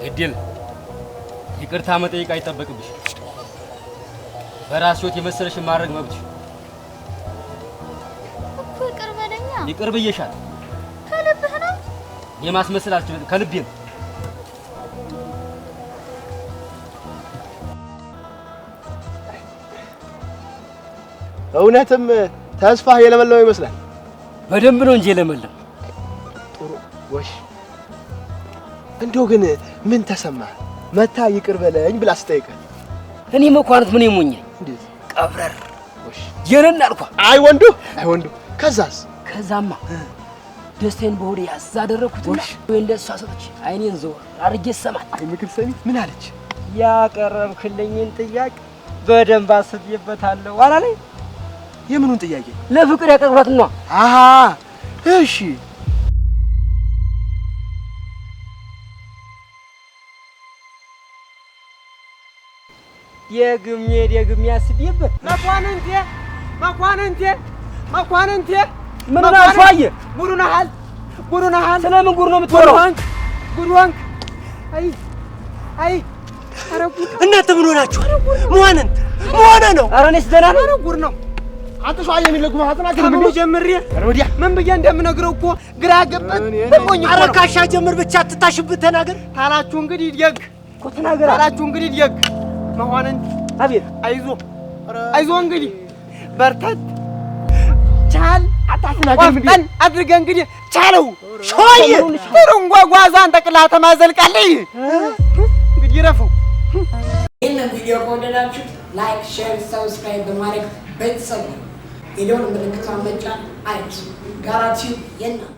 ግድ የለም፣ ይቅርታ መጠየቅ አይጠበቅብሽ። በራስሽ ሕይወት የመሰለሽን ማድረግ መብትሽ እኮ። ይቅር በለኛ። ይቅር ብዬሻለሁ። ከልብህ ነው? የማስመሰል አልችልም፣ ከልቤ ነው። እውነትም ተስፋህ የለመለመ ይመስላል። በደንብ ነው እንጂ የለመለም። ጥሩ ወሽ። እንደው ግን ምን ተሰማ መታ ይቅር በለኝ ብላ ስጠይቅህ? እኔ መኳንንት ምን ይሞኛል? እንዴት ቀብረር ወሽ የነን አልኳ። አይ ወንዱ፣ አይ ወንዱ። ከዛስ? ከዛማ ደስታዬን በሆዴ ያዝ አደረኩትና ወይ እንደሷ ሰጥቼ አይኔን ዘወር አድርጌ ሰማት። አይ ምክር ሰሚ ምን አለች? ያቀረብክልኝን ጥያቄ በደንብ አስቤበታለሁ አላለኝ። የምኑን ጥያቄ? ለፍቅር ያቀረብኳት ነው። አሃ እሺ። ደግሜ ደግሜ አስቤበት። መኳንንቴ መኳንንቴ መኳንንቴ! ምን ሆነሃል ሸዋዬ? ጉድ ሆነሃል፣ ጉድ ሆነሃል። ስለምን ጉድ ነው የምትወራው? ጉድ ሆንክ፣ ጉድ ሆንክ። አይ አይ፣ ኧረ ጉድ! እናንተ ምን ሆናችኋል? መኳንንት መሆነ ነው። ኧረ እኔስ ደህና ነኝ። ኧረ ጉድ ነው። አንተ ሸዋዬ የሚለጉ አትናገርም ከምኑ እንዴ? ጀምሬ ወዲያ ምን ብዬ እንደምነግረው እኮ ግራ ገበት ብሎኝ እኮ ኧረ ነው። ካሻ ጀምር ብቻ አትታሽብህ፣ ተናገር ታላችሁ እንግዲህ ደግ እኮ ተናገር። ታላችሁ እንግዲህ ደግ መሆንን አቤት አይዞ አይዞ እንግዲህ በርታት ቻል አታትናገርም እንዴ? ቆፍጠን አድርገህ እንግዲህ ቻለው። ሸዋዬ ትርንጎ ጓዟን ጠቅላ ተማዘልቃለች። እንግዲህ ይረፈው። ይህንን ቪዲዮ ከወደዳችሁት like፣ share፣ subscribe በማድረግ ቤተሰብ ነው። የደወል ምልክቷን መጫን አይርሱ። ጋራ ቲዩብ የእናንተ